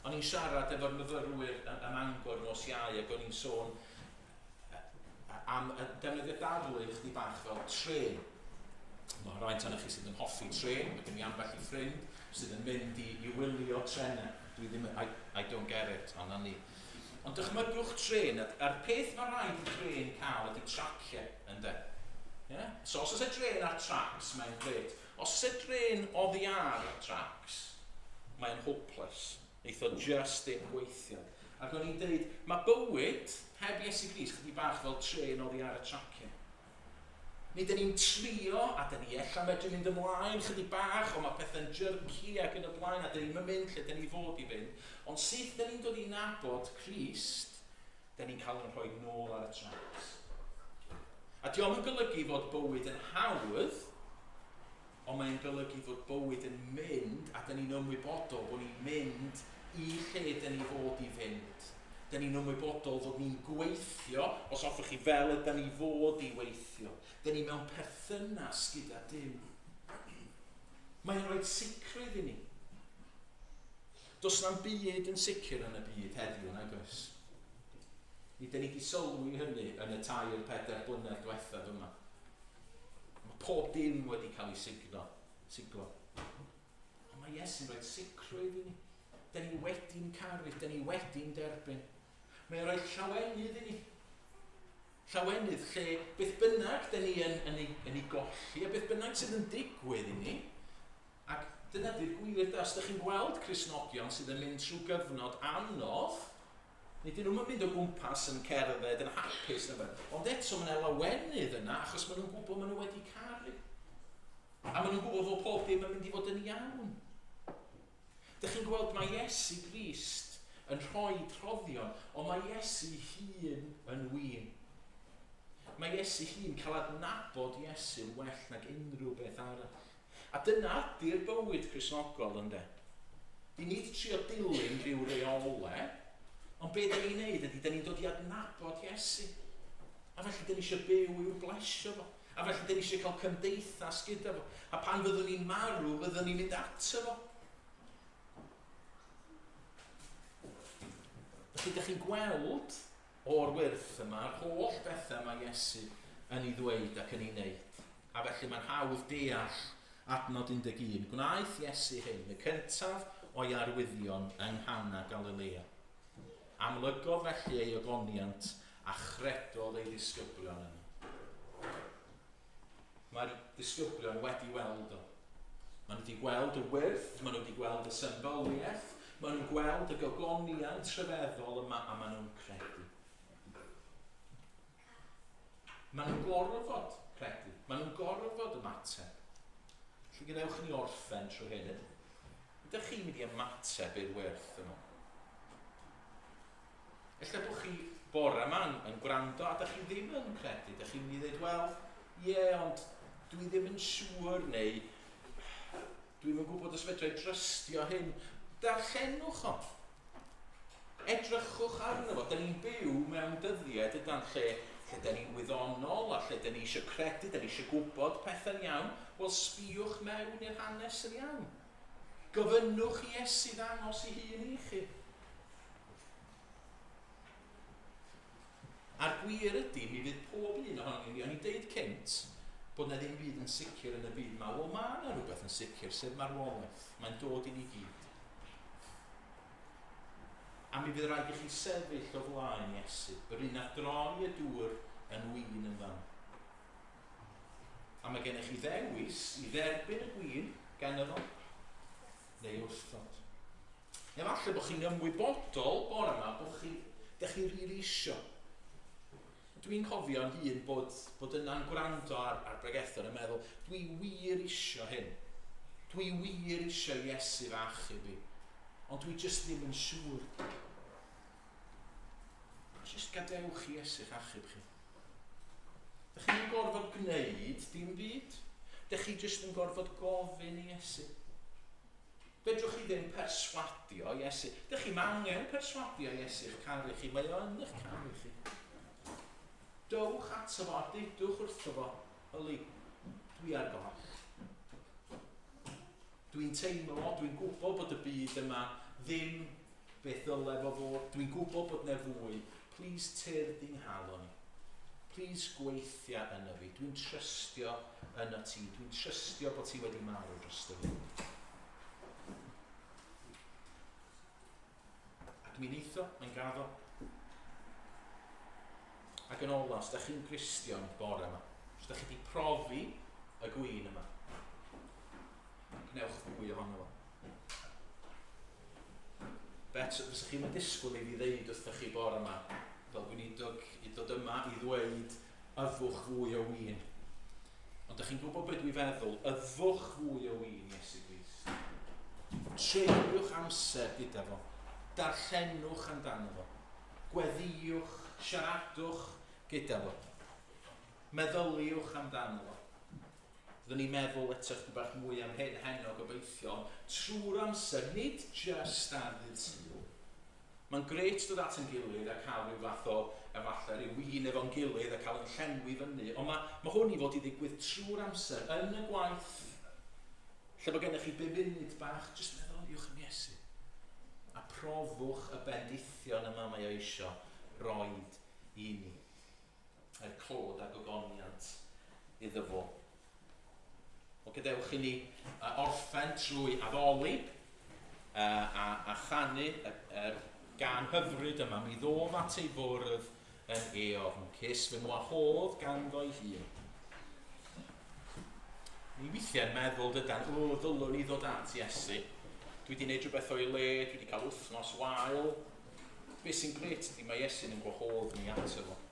O'n i'n siarad efo'r myfyrwyr ym Mangor nos Iau ac o'n i'n sôn am defnyddio darlun chdi bach fel trên. Mae rhaid ohonoch chi sydd yn hoffi trên, mae gen i ambell i ffrind sydd yn mynd i wylio trenau. Dwi ddim, I don't get it, ond na ni. Ond dychmygwch trên, a'r peth mae rhaid i drên cael ydy traciau, ynde? Yeah? So os oes e drên ar tracks, mae'n gret. Os oes e drên oddi ar y tracks, mae'n hopeless. Neith o just ddim gweithio. Ac o'n i'n deud, mae bywyd heb Iesu Grist chydig bach fel trên oddi ar y traciau. Nid dyn ni'n trio, a dyn ni ella medru mynd ymlaen chydig bach, ond mae pethau'n jerky ac yn y blaen, a dyn ni'n mynd lle dyn ni fod i fynd. Ond syth dyn ni'n dod i nabod Crist, dyn ni'n cael yn rhoi nôl ar y tracks. A diolch yn golygu fod bywyd yn hawdd, ond mae'n golygu fod bywyd yn mynd, a dyn ni'n ymwybodol bod ni'n mynd i lle dyn ni fod i fynd. Dyn ni'n ymwybodol fod ni'n gweithio, os hoffech chi, fel ydyn ni fod i weithio. Dyn ni mewn perthynas gyda Duw. Mae'n rhoi sicrwydd i ni. Does na'm byd yn sicr yn y byd heddiw, nag oes? Ni dyn ni wedi sylwi hynny yn y 3-4 blynedd diwethaf yma. Mae pob dim wedi cael ei signo, siglo. Ond mae Iesu'n rhoi sicrwydd i ni. Dyn ni wedi'n caru, dyn ni wedi'n derbyn. Mae'n rhoi llawenydd i ni. Llawenydd lle beth bynnag dyn ni yn ei golli a beth bynnag sydd yn digwydd i ni. Ac dyna di'r gwir da, os ydych chi'n gweld Cristnogion sydd yn mynd trwy gyfnod anodd, nid ydyn nhw'n mynd o gwmpas yn cerdded yn hapus na beth, ond eto mae yna lawenydd yna achos maen nhw'n gwybod maen nhw wedi caru. A maen nhw'n gwybod fod pob dim yn mynd i fod yn iawn. Dych chi'n gweld mae Iesu Grist yn rhoi rhoddion, ond mae Iesu hun yn win. Mae Iesu hun cael adnabod Iesu yn well nag unrhyw beth arall. A dyna ydy'r bywyd Cristnogol, ynde? Di ni wedi trio dilyn rhyw reolau, ond be da ni'n neud ydy, da ni'n dod i adnabod Iesu. A felly da ni eisiau byw i'w blesio fo. A felly da ni eisiau cael cymdeithas gyda fo. A pan fyddwn ni'n marw, fyddwn ni'n mynd ato fo. Felly, ydych chi'n gweld o'r wyrth yma, yr holl bethau mae Iesu yn ei ddweud ac yn ei wneud. A felly mae'n hawdd deall adnod 11. Gwnaeth Iesu hyn, y cyntaf o'i arwyddion yng Nghana Galilea. Amlygodd felly ei ogoniant a chredodd ei ddisgyblion yno. Mae'r disgyblion wedi weld o. Maen nhw wedi gweld y wyrth, maen nhw wedi gweld y symboliaeth, maen nhw'n gweld y gogoniant rhyfeddol yma a maen nhw'n credu. Maen nhw'n gorfod credu. Maen nhw'n gorfod ymateb. Felly gadewch ni orffen trwy hyn. Ydych chi'n mynd i ymateb i'r wyrth yma? Ella bod chi bore yma yn gwrando a ydych chi ddim yn credu. Ydych chi'n mynd i ddweud, wel, ie, yeah, ond dwi ddim yn siŵr neu dwi'm yn gwybod os fedra i drystio hyn. Darllenwch o. Edrychwch arno fo. Da ni'n byw mewn dyddiau dydan lle da ni'n wyddonol a lle da ni eisiau credu, da ni eisiau gwybod pethau'n iawn. Wel, sbïwch mewn i'r hanes yn iawn. Gofynnwch i Iesu ddangos ei hun i chi. A'r gwir ydy, mi fydd pob un ohonon ni, o'n i'n deud cynt, bod na ddim byd yn sicr yn y byd yma. Wel, mae yna rhywbeth yn sicr, sef marwolaeth. Mae'n dod i ni gyd. A mi fydd rhaid i chi sefyll o flaen Iesu, yr un a droi y dŵr yn win yn fan. A mae gennych chi ddewis i dderbyn y gwin gan fo, neu wrthod. Efallai bod chi'n ymwybodol bore yma bod chi, dych chi rili isio. Dwi'n cofio'n hun bod yna'n gwrando ar bregethwr yn meddwl, dwi wir isio hyn. Dwi wir isio Iesu fach i fi. Ond dwi jyst ddim yn siŵr. Jyst gadewch i Iesu'ch achub chi. Dych chi'n gorfod gwneud dim byd. Dych chi jyst yn gorfod gofyn i Iesu. Fedrwch chi ddim perswadio Iesu. Dych chi'm angen perswadio Iesu i'ch caru chi. Mae o yn eich caru chi. Dowch ato fo a dudwch wrtho fo, yli, dwi ar goll. Dwi'n teimlo, dwi'n gwybod bod y byd yma ddim beth ddyle fo fod. Dwi'n gwybod bod 'na fwy. Please tyrd i'n nghalon i. Please gweithia yno fi. Dwi'n trystio yno ti. Dwi'n trystio bod ti wedi marw drosto fi. Ac mi wneith o, mae'n gaddo. Ac yn ola, os da chi'n Gristion bore yma, os da chi wedi profi y gwin yma, gwnewch fwy ohono fo. Bet, fysa chi'n disgwyl i fi ddeud wrthych chi bore yma, fel gweinidog i ddod yma i ddweud yfwch fwy o win. Ond ydych chi'n gwybod beth dwi feddwl, yfwch fwy o win, Iesu Grist. Treuliwch amser gyda fo. Darllenwch amdano fo. Gweddïwch, siaradwch gyda fo. Meddyliwch amdano fo. Fyddwn ni'n meddwl eto chydig bach mwy am hyn heno gobeithio, trwy'r amser, nid jyst ar ddydd Sul. Mae'n grêt dod at ein gilydd a cael rhyw fath o, efallai, rhyw win efo'n gilydd a cael yn llenwi fyny, ond mae hwn i fod i ddigwydd trwy'r amser, yn y gwaith, lle bod gennych chi 5 munud bach, jyst meddyliwch am Iesu. A profwch y bendithion yma mae o eisio roed i ni. Er clod a gogoniant iddo fo. O, gadewch i ni orffen trwy addoli a chanu yr gan hyfryd yma. Mi ddof at ei fwrdd yn eofn. Ces fy ngwahodd ganddo'i hun. Ni weithiau'n meddwl dydan, o, ddylwn i ddod at Iesu. Dwi wedi gwneud rhywbeth o'i le, dwi wedi cael wythnos wael. Be sy'n grêt ydy mae Iesu'n yn gwahodd ni ato fo.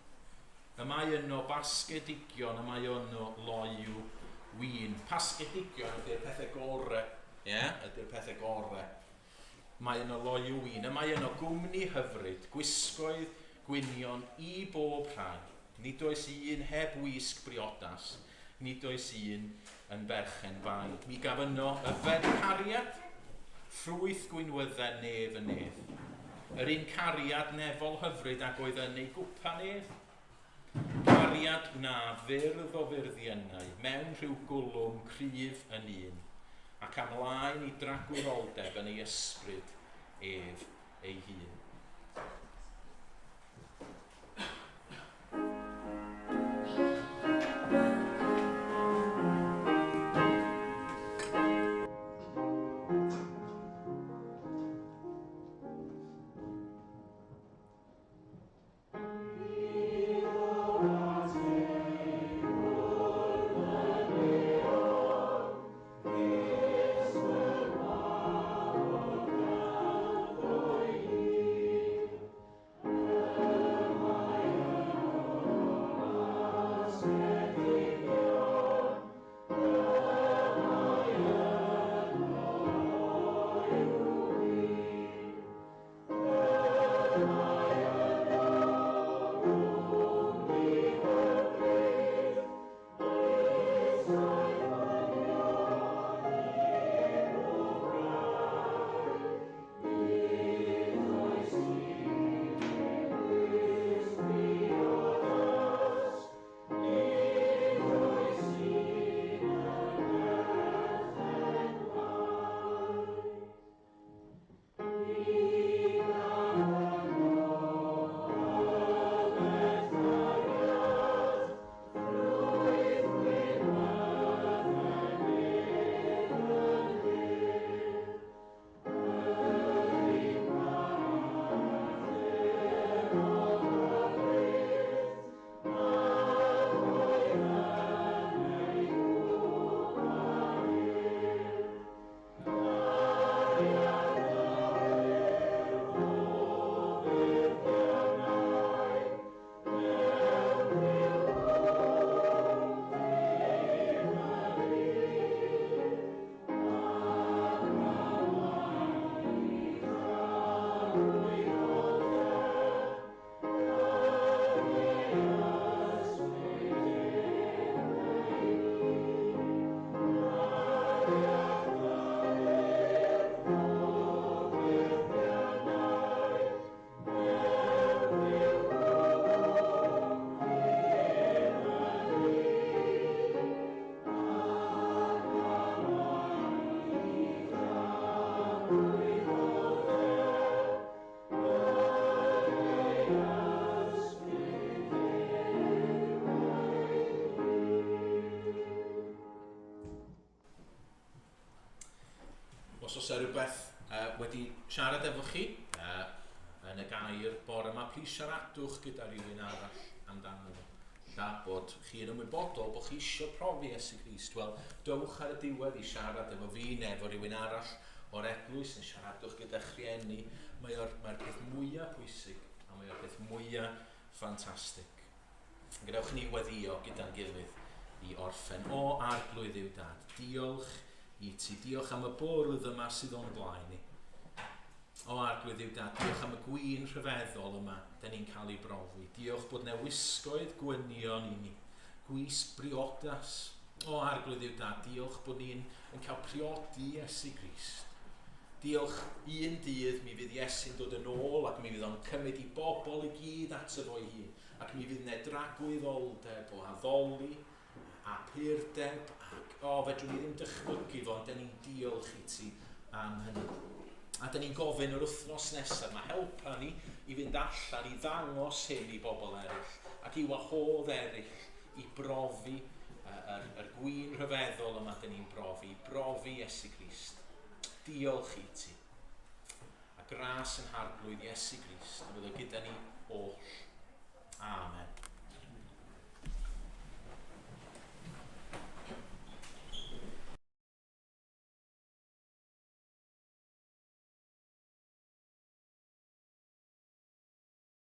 Y mae yno basgedigion, y mae yno loyw win. Pasgedigion ydy'r pethau gore, ie, yeah, ydy'r pethau gore. Mae yno loyw win, y mae yno gwmni hyfryd, gwisgoedd gwynion i bob rhai. Nid oes un heb wisg briodas, nid oes un yn berchen bai. Mi gaf yno yfed cariad, ffrwyth gwinwydden nef yn nef. Yr un cariad nefol hyfryd ag oedd yn ei gwpan ef. Cariad wna fyrdd o fyrddiynau mewn rhyw gwlwm cryf yn un, ac amlaen i dragwyddoldeb yn ei ysbryd ef ei hun. Os oes e rhywbeth wedi siarad efo chi yn y gair bore yma, plis siaradwch gyda rhywun arall amdano fo. Lla bod chi yn ymwybodol bod chi eisiau profi Iesu Grist. Wel, dowch ar y diwedd i siarad efo fi neu efo rhywun arall o'r eglwys, neu siaradwch gyda'ch rhieni. Mae o'r mae peth mwyaf pwysig a mae o'r peth mwyaf ffantastig. Gadewch ni weddio gyda'n gilydd i orffen. O Arglwydd yw Dad, diolch i ti. Diolch am y bwrdd yma sydd o'n blaen ni. O Arglwydd yw Dad, diolch am y gwin rhyfeddol yma da ni'n cael ei brofi. Diolch bod yna wisgoedd gwynion i ni. Gwys briodas. O Arglwydd yw Dad, diolch bod ni'n yn cael priodi Iesu Grist. Diolch, un dydd mi fydd Iesu'n dod yn ôl ac mi fydd o'n cymryd i bobl i gyd ato fo'i hun. Ac mi fydd yna dragwyddoldeb o addoli a purdeb ac o, fedrwn ni ddim dychmygu fo, ond da ni'n diolch i ti am hynny. A da ni'n gofyn yr wythnos nesaf, mae helpa ni i fynd allan i ddangos hyn i bobl eraill ac i wahodd eraill i brofi yr gwin rhyfeddol yma da ni'n brofi, i brofi Iesu Grist. Diolch i ti. A gras yn Harglwydd Iesu Grist, a fyddo gyda ni oll.